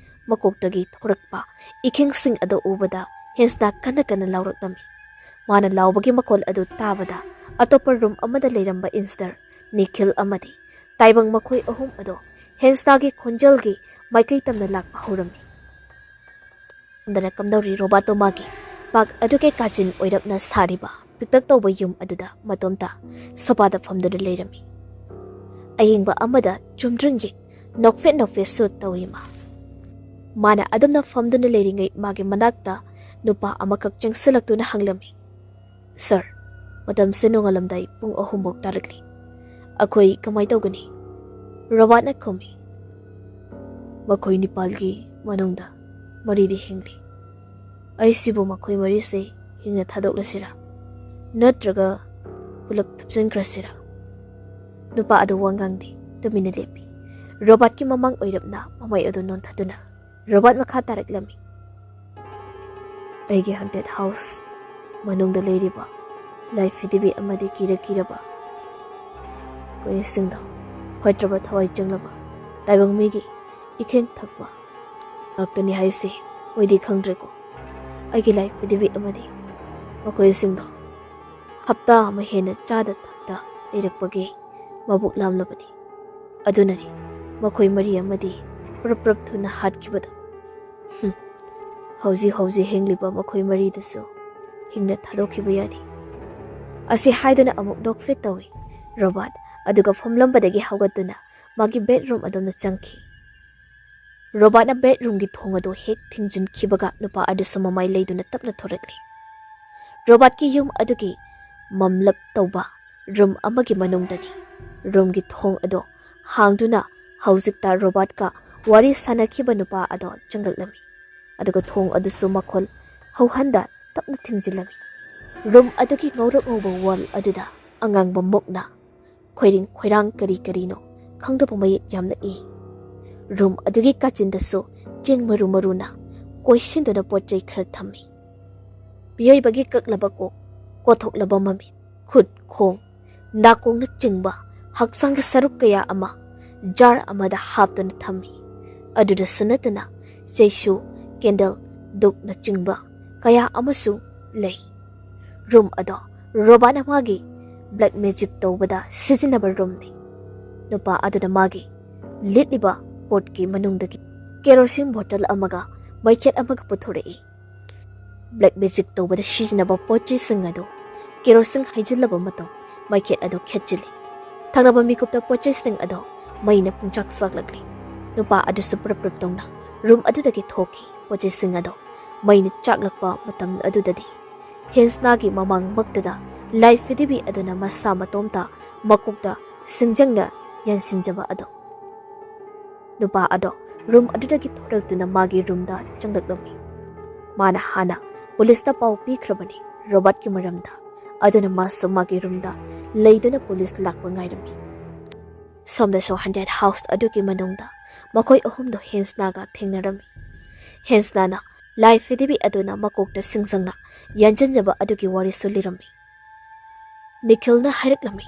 ꯃꯀꯣꯛꯇꯒꯤ ꯊꯣꯔꯛꯄ ꯏꯈꯦꯡꯁꯤꯡ ꯑꯗꯨ ꯎꯕꯗ ꯍꯦꯟꯁꯅꯥ ꯀꯟꯅ ꯀꯟꯅ ꯂꯥꯎꯔꯛꯂꯝꯃꯤ꯫ ꯃꯥꯅ ꯂꯥꯎꯕꯒꯤ ꯃꯈꯣꯜ ꯑꯗꯨ ꯇꯥꯕꯗ ꯑꯇꯣꯞꯄ ꯔꯨꯝ ꯑꯃꯗ ꯂꯩꯔꯝꯕ ꯏꯟꯁꯇꯔ, ꯅꯤꯈꯤꯜ ꯑꯃꯗꯤ ꯇꯥꯏꯕꯪ ꯃꯈꯣꯏ ꯑꯍꯨꯝ ꯑꯗꯣ ꯍꯦꯟꯁꯅꯥꯒꯤ ꯈꯣꯟꯖꯦꯜꯒꯤ ꯃꯥꯏꯀꯩ ꯇꯝꯅ ꯂꯥꯛꯄ ꯍꯧꯔꯝꯃꯤ꯫ ꯈꯪꯗꯅ ꯀꯝꯗꯧꯔꯤ ꯔꯣꯕꯥꯇꯣ ꯃꯥꯒꯤ ꯄꯥꯛ ꯑꯗꯨꯒꯤ ꯀꯥꯆꯤꯟ ꯑꯣꯏꯔꯞꯅ ꯁꯥꯔꯤꯕ ꯄꯤꯛꯇꯛ ꯇꯧꯕ ꯌꯨꯝ ꯑꯗꯨꯗ ꯃꯇꯣꯝꯇ ꯁꯣꯐꯥꯗ ꯐꯝꯗꯨꯅ ꯂꯩꯔꯝꯃꯤ꯫ ꯑꯌꯦꯡꯕ ꯑꯃꯗ ꯆꯨꯝꯗ꯭ꯔꯤꯡ ꯌꯦꯡ ꯅꯣꯛꯐꯦꯠ ꯅꯣꯛꯐꯦꯠꯁꯨ ꯇꯧꯏ ꯃꯥ꯫ ꯃꯥꯅ ꯑꯗꯨꯝꯅ ꯐꯝꯗꯨꯅ ꯂꯩꯔꯤꯉꯩ ꯃꯥꯒꯤ ꯃꯅꯥꯛꯇ ꯅꯨꯄꯥ ꯑꯃꯈꯛ ꯆꯪꯁꯤꯜꯂꯛꯇꯨꯅ ꯍꯪꯂꯝꯃꯤ, "ꯁꯥꯔ, ꯃꯇꯝꯁꯦ ꯅꯣꯡꯉꯥꯜꯂꯝꯗꯥꯏ ꯄꯨꯡ ꯑꯍꯨꯝ ꯐꯥꯎ ꯇꯥꯔꯛꯂꯤ꯫ ꯑꯩꯈꯣꯏ ꯀꯃꯥꯏ ꯇꯧꯒꯅꯤ?" ꯔꯣꯕꯥꯠꯅ ꯈꯨꯝꯃꯤ, "ꯃꯈꯣꯏ ꯅꯤꯄꯥꯜꯒꯤ ꯃꯅꯨꯡꯗ ꯃꯔꯤꯗꯤ ꯍꯤꯡꯂꯤ꯫ ꯑꯩꯁꯤꯕꯨ ꯃꯈꯣꯏ ꯃꯔꯤꯁꯦ ꯍꯤꯡꯅ ꯊꯥꯗꯣꯛꯂꯁꯤꯔꯥ? ꯅꯠꯇ꯭ꯔꯒ ꯄꯨꯂꯞ ꯊꯨꯞꯆꯤꯟꯈ꯭ꯔꯁꯤꯔꯥ?" ꯅꯨꯄꯥ ꯑꯗꯨ ꯋꯥ ꯉꯥꯡꯗꯦ, ꯇꯨꯃꯤꯟꯅ ꯂꯦꯞꯄꯤ꯫ ꯔꯣꯕꯥꯠꯀꯤ ꯃꯃꯥꯡ ꯑꯣꯏꯔꯞꯅ ꯃꯃꯥꯏ ꯑꯗꯨ ꯅꯣꯟꯊꯗꯨꯅ ꯔꯣꯕꯥꯠ ꯃꯈꯥ ꯇꯥꯔꯛꯂꯝꯃꯤ, "ꯑꯩꯒꯤ ꯍꯟꯇꯦꯗ ꯍꯥꯎꯁ ꯃꯅꯨꯡꯗ ꯂꯩꯔꯤꯕ ꯂꯥꯏ ꯐꯤꯗꯤꯕꯤ ꯑꯃꯗꯤ ꯀꯤꯔ ꯀꯤꯔꯕ ꯀꯣꯏꯁꯤꯡꯗ ꯐꯠꯇ꯭ꯔꯕ ꯊꯋꯥꯏ ꯆꯪꯂꯕ ꯇꯥꯏꯕꯪ ꯃꯤꯒꯤ ꯏꯈꯦꯡ ꯊꯛꯄ ꯉꯥꯛꯇꯅꯤ ꯍꯥꯏꯁꯦ ꯃꯣꯏꯗꯤ ꯈꯪꯗ꯭ꯔꯦꯀꯣ꯫ ꯑꯩꯒꯤ ꯂꯥꯏ ꯐꯤꯗꯤꯕꯤ ꯑꯃꯗꯤ ꯃꯈꯣꯏꯁꯤꯡꯗꯣ ꯍꯞꯇꯥ ꯑꯃ ꯍꯦꯟꯅ ꯆꯥꯗ ꯊꯛꯇ ꯂꯩꯔꯛꯄꯒꯤ ꯃꯕꯨꯛ ꯂꯥꯝꯂꯕꯅꯤ꯫ ꯑꯗꯨꯅꯅꯤ ꯃꯈꯣꯏ ꯃꯔꯤ ꯑꯃꯗꯤ ꯄ꯭ꯔꯞ ꯄ꯭ꯔꯞ ꯊꯨꯅ ꯍꯥꯠꯈꯤꯕꯗꯣ꯫ ꯍꯨꯝ, ꯍꯧꯖꯤꯛ ꯍꯧꯖꯤꯛ ꯍꯤꯡꯂꯤꯕ ꯃꯈꯣꯏ ꯃꯔꯤꯗꯨꯁꯨ ꯍꯤꯡꯅ ꯊꯥꯗꯣꯛꯈꯤꯕ ꯌꯥꯗꯦ꯫ ꯑꯁꯤ ꯍꯥꯏꯗꯨꯅ ꯑꯃꯨꯛ ꯅꯣꯛꯐꯦꯠ ꯇꯧꯏ ꯔꯣꯕꯥꯔꯠ, ꯑꯗꯨꯒ ꯐꯝꯂꯝꯕꯗꯒꯤ ꯍꯧꯒꯠꯇꯨꯅ ꯃꯥꯒꯤ ꯕꯦꯗꯔꯨꯝ ꯑꯗꯣꯝꯗ ꯆꯪꯈꯤ꯫ ꯔꯣꯕꯥꯔꯠꯅ ꯕꯦꯗꯔꯨꯝꯒꯤ ꯊꯣꯡ ꯑꯗꯨ ꯍꯦꯛ ꯊꯤꯡꯖꯤꯟꯈꯤꯕꯒ ꯅꯨꯄꯥ ꯑꯗꯨꯁꯨ ꯃꯃꯥꯏ ꯂꯩꯗꯨꯅ ꯇꯞꯅ ꯊꯣꯔꯛꯂꯤ꯫ ꯔꯣꯕꯥꯔꯠꯀꯤ ꯌꯨꯝ ꯑꯗꯨꯒꯤ ꯃꯝꯂꯞ ꯇꯧꯕ ꯔꯨꯝ ꯑꯃꯒꯤ ꯃꯅꯨꯡꯗꯅꯤ꯫ ꯔꯨꯝꯒꯤ ꯊꯣꯡ ꯑꯗꯨ ꯍꯥꯡꯗꯨꯅ ꯍꯧꯖꯤꯛꯇ ꯔꯣꯕꯥꯔꯠꯀ ꯋꯥꯔꯤ ꯁꯥꯅꯈꯤꯕ ꯅꯨꯄꯥ ꯑꯗꯣ ꯆꯪꯂꯛꯂꯝꯃꯤ, ꯑꯗꯨꯒ ꯊꯣꯡ ꯑꯗꯨꯁꯨ ꯃꯈꯣꯜ ꯍꯧꯍꯟꯗ ꯇꯞꯅ ꯊꯤꯡꯖꯤꯜꯂꯝꯃꯤ꯫ ꯔꯨꯝ ꯑꯗꯨꯒꯤ ꯉꯧꯔꯣꯛ ꯉꯧꯕ ꯋꯥꯜ ꯑꯗꯨꯗ ꯑꯉꯥꯡꯕ ꯃꯨꯛꯅ ꯈꯣꯏꯔꯤꯡ ꯈꯣꯏꯔꯥꯡ ꯀꯔꯤ ꯀꯔꯤꯅꯣ ꯈꯪꯗꯕ ꯃꯌꯦꯛ ꯌꯥꯝꯅ ꯏ꯫ ꯔꯨꯝ ꯑꯗꯨꯒꯤ ꯀꯥꯆꯤꯟꯗꯁꯨ ꯆꯦꯡ ꯃꯔꯨ ꯃꯔꯨꯅ ꯀꯣꯏꯁꯤꯟꯗꯨꯅ ꯄꯣꯠ ꯆꯩ ꯈꯔ ꯊꯝꯃꯤ꯫ ꯃꯤꯑꯣꯏꯕꯒꯤ ꯀꯛꯂꯕ ꯀꯣꯛ, ꯀꯣꯊꯣꯛꯂꯕ ꯃꯃꯤꯠ, ꯈꯨꯠ, ꯈꯣꯡ, ꯅꯥꯀꯣꯡꯅꯆꯤꯡꯕ ꯍꯛꯆꯥꯡꯒꯤ ꯁꯔꯨꯛ ꯀꯌꯥ ꯑꯃ ꯖꯥꯔ ꯑꯃꯗ ꯍꯥꯞꯇꯨꯅ ꯊꯝꯃꯤ꯫ ꯑꯗꯨꯗꯁꯨ ꯅꯠꯇꯅ ꯆꯩꯁꯨ, ꯀꯦꯟꯗꯜ, ꯙꯨꯞꯅꯆꯤꯡꯕ ꯀꯌꯥ ꯑꯃꯁꯨ ꯂꯩ꯫ ꯔꯨꯝ ꯑꯗꯣ ꯔꯣꯕꯥꯔꯠꯅ ꯃꯥꯒꯤ ꯕ꯭ꯂꯦꯛ ꯃꯦꯖꯤꯛ ꯇꯧꯕꯗ ꯁꯤꯖꯤꯟꯅꯕ ꯔꯨꯝꯅꯤ꯫ ꯅꯨꯄꯥ ꯑꯗꯨꯅ ꯃꯥꯒꯤ ꯂꯤꯠꯂꯤꯕ ꯀꯣꯠꯀꯤ ꯃꯅꯨꯡꯗꯒꯤ ꯀꯦꯔꯣꯁꯤꯟ ꯕꯣꯇꯜ ꯑꯃꯒ ꯃꯩꯈꯦꯠ ꯑꯃꯒ ꯄꯨꯊꯣꯔꯛꯏ꯫ ꯕ꯭ꯂꯦꯛ ꯃꯦꯖꯤꯛ ꯇꯧꯕꯗ ꯁꯤꯖꯤꯟꯅꯕ ꯄꯣꯠ ꯆꯩꯁꯤꯡ ꯑꯗꯨ ꯀꯦꯔꯣꯁꯤꯟ ꯍꯩꯖꯤꯜꯂꯕ ꯃꯇꯨꯡ ꯃꯩꯈꯦꯠ ꯑꯗꯨ ꯈꯦꯠꯆꯤꯜꯂꯤ꯫ ꯊꯪꯅꯕ ꯃꯤꯀꯨꯞꯇ ꯄꯣꯠ ꯆꯩꯁꯤꯡ ꯑꯗꯨ ꯃꯩꯅ ꯄꯨꯡꯆꯥꯛ ꯆꯥꯛꯂꯛꯂꯤ꯫ ꯅꯨꯄꯥ ꯑꯗꯨꯁꯨ ꯄ꯭ꯔꯞ ꯄ꯭ꯔꯞ ꯇꯧꯅ ꯔꯨꯝ ꯑꯗꯨꯗꯒꯤ ꯊꯣꯛꯈꯤ꯫ ꯄꯣꯠ ꯆꯩꯁꯤꯡ ꯑꯗꯨ ꯃꯩꯅ ꯆꯥꯛꯂꯛꯄ ꯃꯇꯝ ꯑꯗꯨꯗꯗꯤ ꯍꯦꯟꯁꯅꯥꯒꯤ ꯃꯃꯥꯡꯃꯛꯇꯗ ꯂꯥꯏ ꯐꯤꯗꯤꯕꯤ ꯑꯗꯨꯅ ꯃꯁꯥ ꯃꯇꯣꯝꯇ ꯃꯀꯣꯛꯇ ꯁꯤꯡꯖꯪꯅ ꯌꯥꯟꯁꯤꯟꯖꯕ ꯑꯗꯨ꯫ ꯅꯨꯄꯥ ꯑꯗꯣ ꯔꯨꯝ ꯑꯗꯨꯗꯒꯤ ꯊꯣꯔꯛꯇꯨꯅ ꯃꯥꯒꯤ ꯔꯨꯝꯗ ꯆꯪꯂꯛꯂꯝꯃꯤ꯫ ꯃꯥꯅ ꯍꯥꯟꯅ ꯄꯨꯂꯤꯁꯇ ꯄꯥꯎ ꯄꯤꯈ꯭ꯔꯕꯅꯤ ꯔꯣꯕꯥꯔꯠꯀꯤ ꯃꯔꯝꯗ, ꯑꯗꯨꯅ ꯃꯥꯁꯨ ꯃꯥꯒꯤ ꯔꯨꯝꯗ ꯂꯩꯗꯨꯅ ꯄꯨꯂꯤꯁ ꯂꯥꯛꯄ ꯉꯥꯏꯔꯝꯃꯤ꯫ ꯁꯣꯝꯗꯁꯨ ꯍꯟꯗ꯭ꯔꯦꯠ ꯍꯥꯎꯁ ꯑꯗꯨꯒꯤ ꯃꯅꯨꯡꯗ ꯃꯈꯣꯏ ꯑꯍꯨꯝꯗꯣ ꯍꯦꯟꯁꯅꯥꯒ ꯊꯦꯡꯅꯔꯝꯃꯤ꯫ ꯍꯦꯟꯁꯅꯥꯅ ꯂꯥꯏ ꯐꯤꯗꯤꯕꯤ ꯑꯗꯨꯅ ꯃꯀꯣꯛꯇ ꯁꯤꯡꯖꯪꯅ ꯌꯥꯟꯁꯤꯟꯖꯕ ꯑꯗꯨꯒꯤ ꯋꯥꯔꯤꯁꯨ ꯂꯤꯔꯝꯃꯤ꯫ ꯅꯤꯈꯤꯜꯅ ꯍꯥꯏꯔꯛꯂꯝꯃꯤ,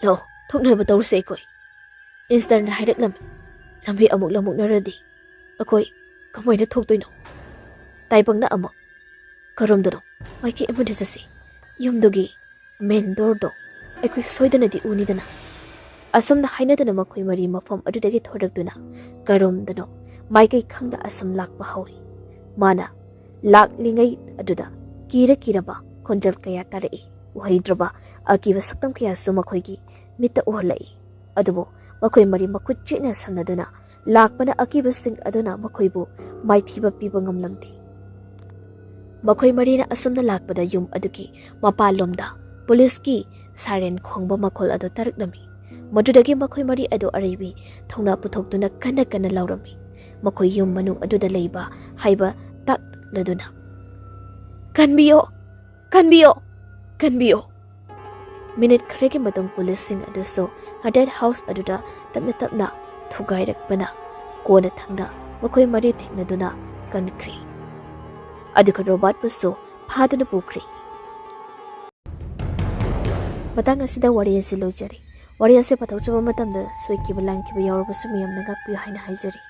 "ꯂꯥꯛꯑꯣ, ꯊꯣꯛꯅꯕ ꯇꯧꯔꯁꯦ ꯑꯩꯈꯣꯏ꯫" ꯏꯟꯁꯇꯔꯅ ꯍꯥꯏꯔꯛꯂꯝꯃꯤ, "ꯂꯝꯕꯤ ꯑꯃꯨꯛ ꯂꯝꯃꯨꯛꯅꯔꯗꯤ ꯑꯩꯈꯣꯏ ꯀꯃꯥꯏꯅ ꯊꯣꯛꯇꯣꯏꯅꯣ?" ꯇꯥꯏꯕꯪꯅ ꯑꯃꯨꯛ, "ꯀꯔꯣꯝꯗꯅꯣ? ꯃꯥꯏꯀꯩ ꯑꯃꯗ ꯆꯠꯁꯤ꯫ ꯌꯨꯝꯗꯨꯒꯤ ꯃꯦꯟ ꯗꯣꯔꯗꯣ ꯑꯩꯈꯣꯏ ꯁꯣꯏꯗꯅꯗꯤ ꯎꯅꯤꯗꯅ꯫" ꯑꯁꯨꯝꯅ ꯍꯥꯏꯅꯗꯨꯅ ꯃꯈꯣꯏ ꯃꯔꯤ ꯃꯐꯝ ꯑꯗꯨꯗꯒꯤ ꯊꯣꯔꯛꯇꯨꯅ ꯀꯔꯣꯝꯗꯅꯣ ꯃꯥꯏꯀꯩ ꯈꯪꯗ ꯑꯁꯨꯝ ꯂꯥꯛꯄ ꯍꯧꯏ꯫ ꯃꯥꯅ ꯂꯥꯛꯂꯤꯉꯩ ꯑꯗꯨꯗ ꯀꯤꯔ ꯀꯤꯔꯕ ꯈꯣꯟꯖꯦꯜ ꯀꯌꯥ ꯇꯥꯔꯛꯏ꯫ ꯎꯍꯩꯗ꯭ꯔꯕ ꯑꯀꯤꯕ ꯁꯛꯇꯝ ꯀꯌꯥꯁꯨ ꯃꯈꯣꯏꯒꯤ ꯃꯤꯠꯇ ꯎꯍꯜꯂꯛꯏ꯫ ꯑꯗꯨꯕꯨ ꯃꯈꯣꯏ ꯃꯔꯤ ꯃꯈꯨꯠ ꯆꯦꯠꯅ ꯁꯝꯅꯗꯨꯅ ꯂꯥꯛꯄꯅ ꯑꯀꯤꯕꯁꯤꯡ ꯑꯗꯨꯅ ꯃꯈꯣꯏꯕꯨ ꯃꯥꯏꯊꯤꯕ ꯄꯤꯕ ꯉꯝꯂꯝꯗꯦ꯫ ꯃꯈꯣꯏ ꯃꯔꯤꯅ ꯑꯁꯨꯝꯅ ꯂꯥꯛꯄꯗ ꯌꯨꯝ ꯑꯗꯨꯒꯤ ꯃꯄꯥꯟꯂꯣꯝꯗ ꯄꯨꯂꯤꯁꯀꯤ ꯁꯥꯏꯔꯦꯟ ꯈꯣꯡꯕ ꯃꯈꯣꯜ ꯑꯗꯨ ꯇꯥꯔꯛꯂꯝꯃꯤ꯫ ꯃꯗꯨꯗꯒꯤ ꯃꯈꯣꯏ ꯃꯔꯤ ꯑꯗꯨ ꯑꯔꯩꯕꯤ ꯊꯧꯅꯥ ꯄꯨꯊꯣꯛꯇꯨꯅ ꯀꯟꯅ ꯀꯟꯅ ꯂꯥꯎꯔꯝꯃꯤ꯫ ꯃꯈꯣꯏ ꯌꯨꯝ ꯃꯅꯨꯡ ꯑꯗꯨꯗ ꯂꯩꯕ ꯍꯥꯏꯕ ꯇꯥꯛꯂꯗꯨꯅ, "ꯀꯟꯕꯤꯌꯣ! ꯀꯟꯕꯤꯌꯣ! ꯀꯟꯕꯤꯌꯣ!" ꯃꯤꯅꯤꯠ ꯈꯔꯒꯤ ꯃꯇꯨꯡ ꯄꯨꯂꯤꯁꯁꯤꯡ ꯑꯗꯨꯁꯨ ꯍꯟꯇꯦꯗ ꯍꯥꯎꯁ ꯑꯗꯨꯗ ꯇꯞꯅ ꯇꯞꯅ ꯊꯨꯒꯥꯏꯔꯛꯄꯅ ꯀꯣꯟꯅ ꯊꯪꯗ ꯃꯈꯣꯏ ꯃꯔꯤ ꯊꯦꯡꯅꯗꯨꯅ ꯀꯟꯈ꯭ꯔꯦ꯫ ꯑꯗꯨꯒ ꯔꯣꯕꯥꯔꯠꯄꯨꯁꯨ ꯐꯥꯗꯨꯅ ꯄꯨꯈ꯭ꯔꯦ꯫ ꯃꯇꯥꯡ ꯑꯁꯤꯗ ꯋꯥꯔꯤ ꯑꯁꯤ ꯂꯣꯏꯖꯔꯦ꯫ ꯋꯥꯔꯤ ꯑꯁꯤ ꯄꯥꯊꯣꯛꯆꯕ ꯃꯇꯝꯗ ꯁꯣꯏꯈꯤꯕ ꯂꯥꯟꯈꯤꯕ ꯌꯥꯎꯔꯕꯁꯨ ꯃꯌꯥꯝꯅ ꯉꯥꯛꯄꯤꯌꯨ ꯍꯥꯏꯅ ꯍꯥꯏꯖꯔꯤ꯫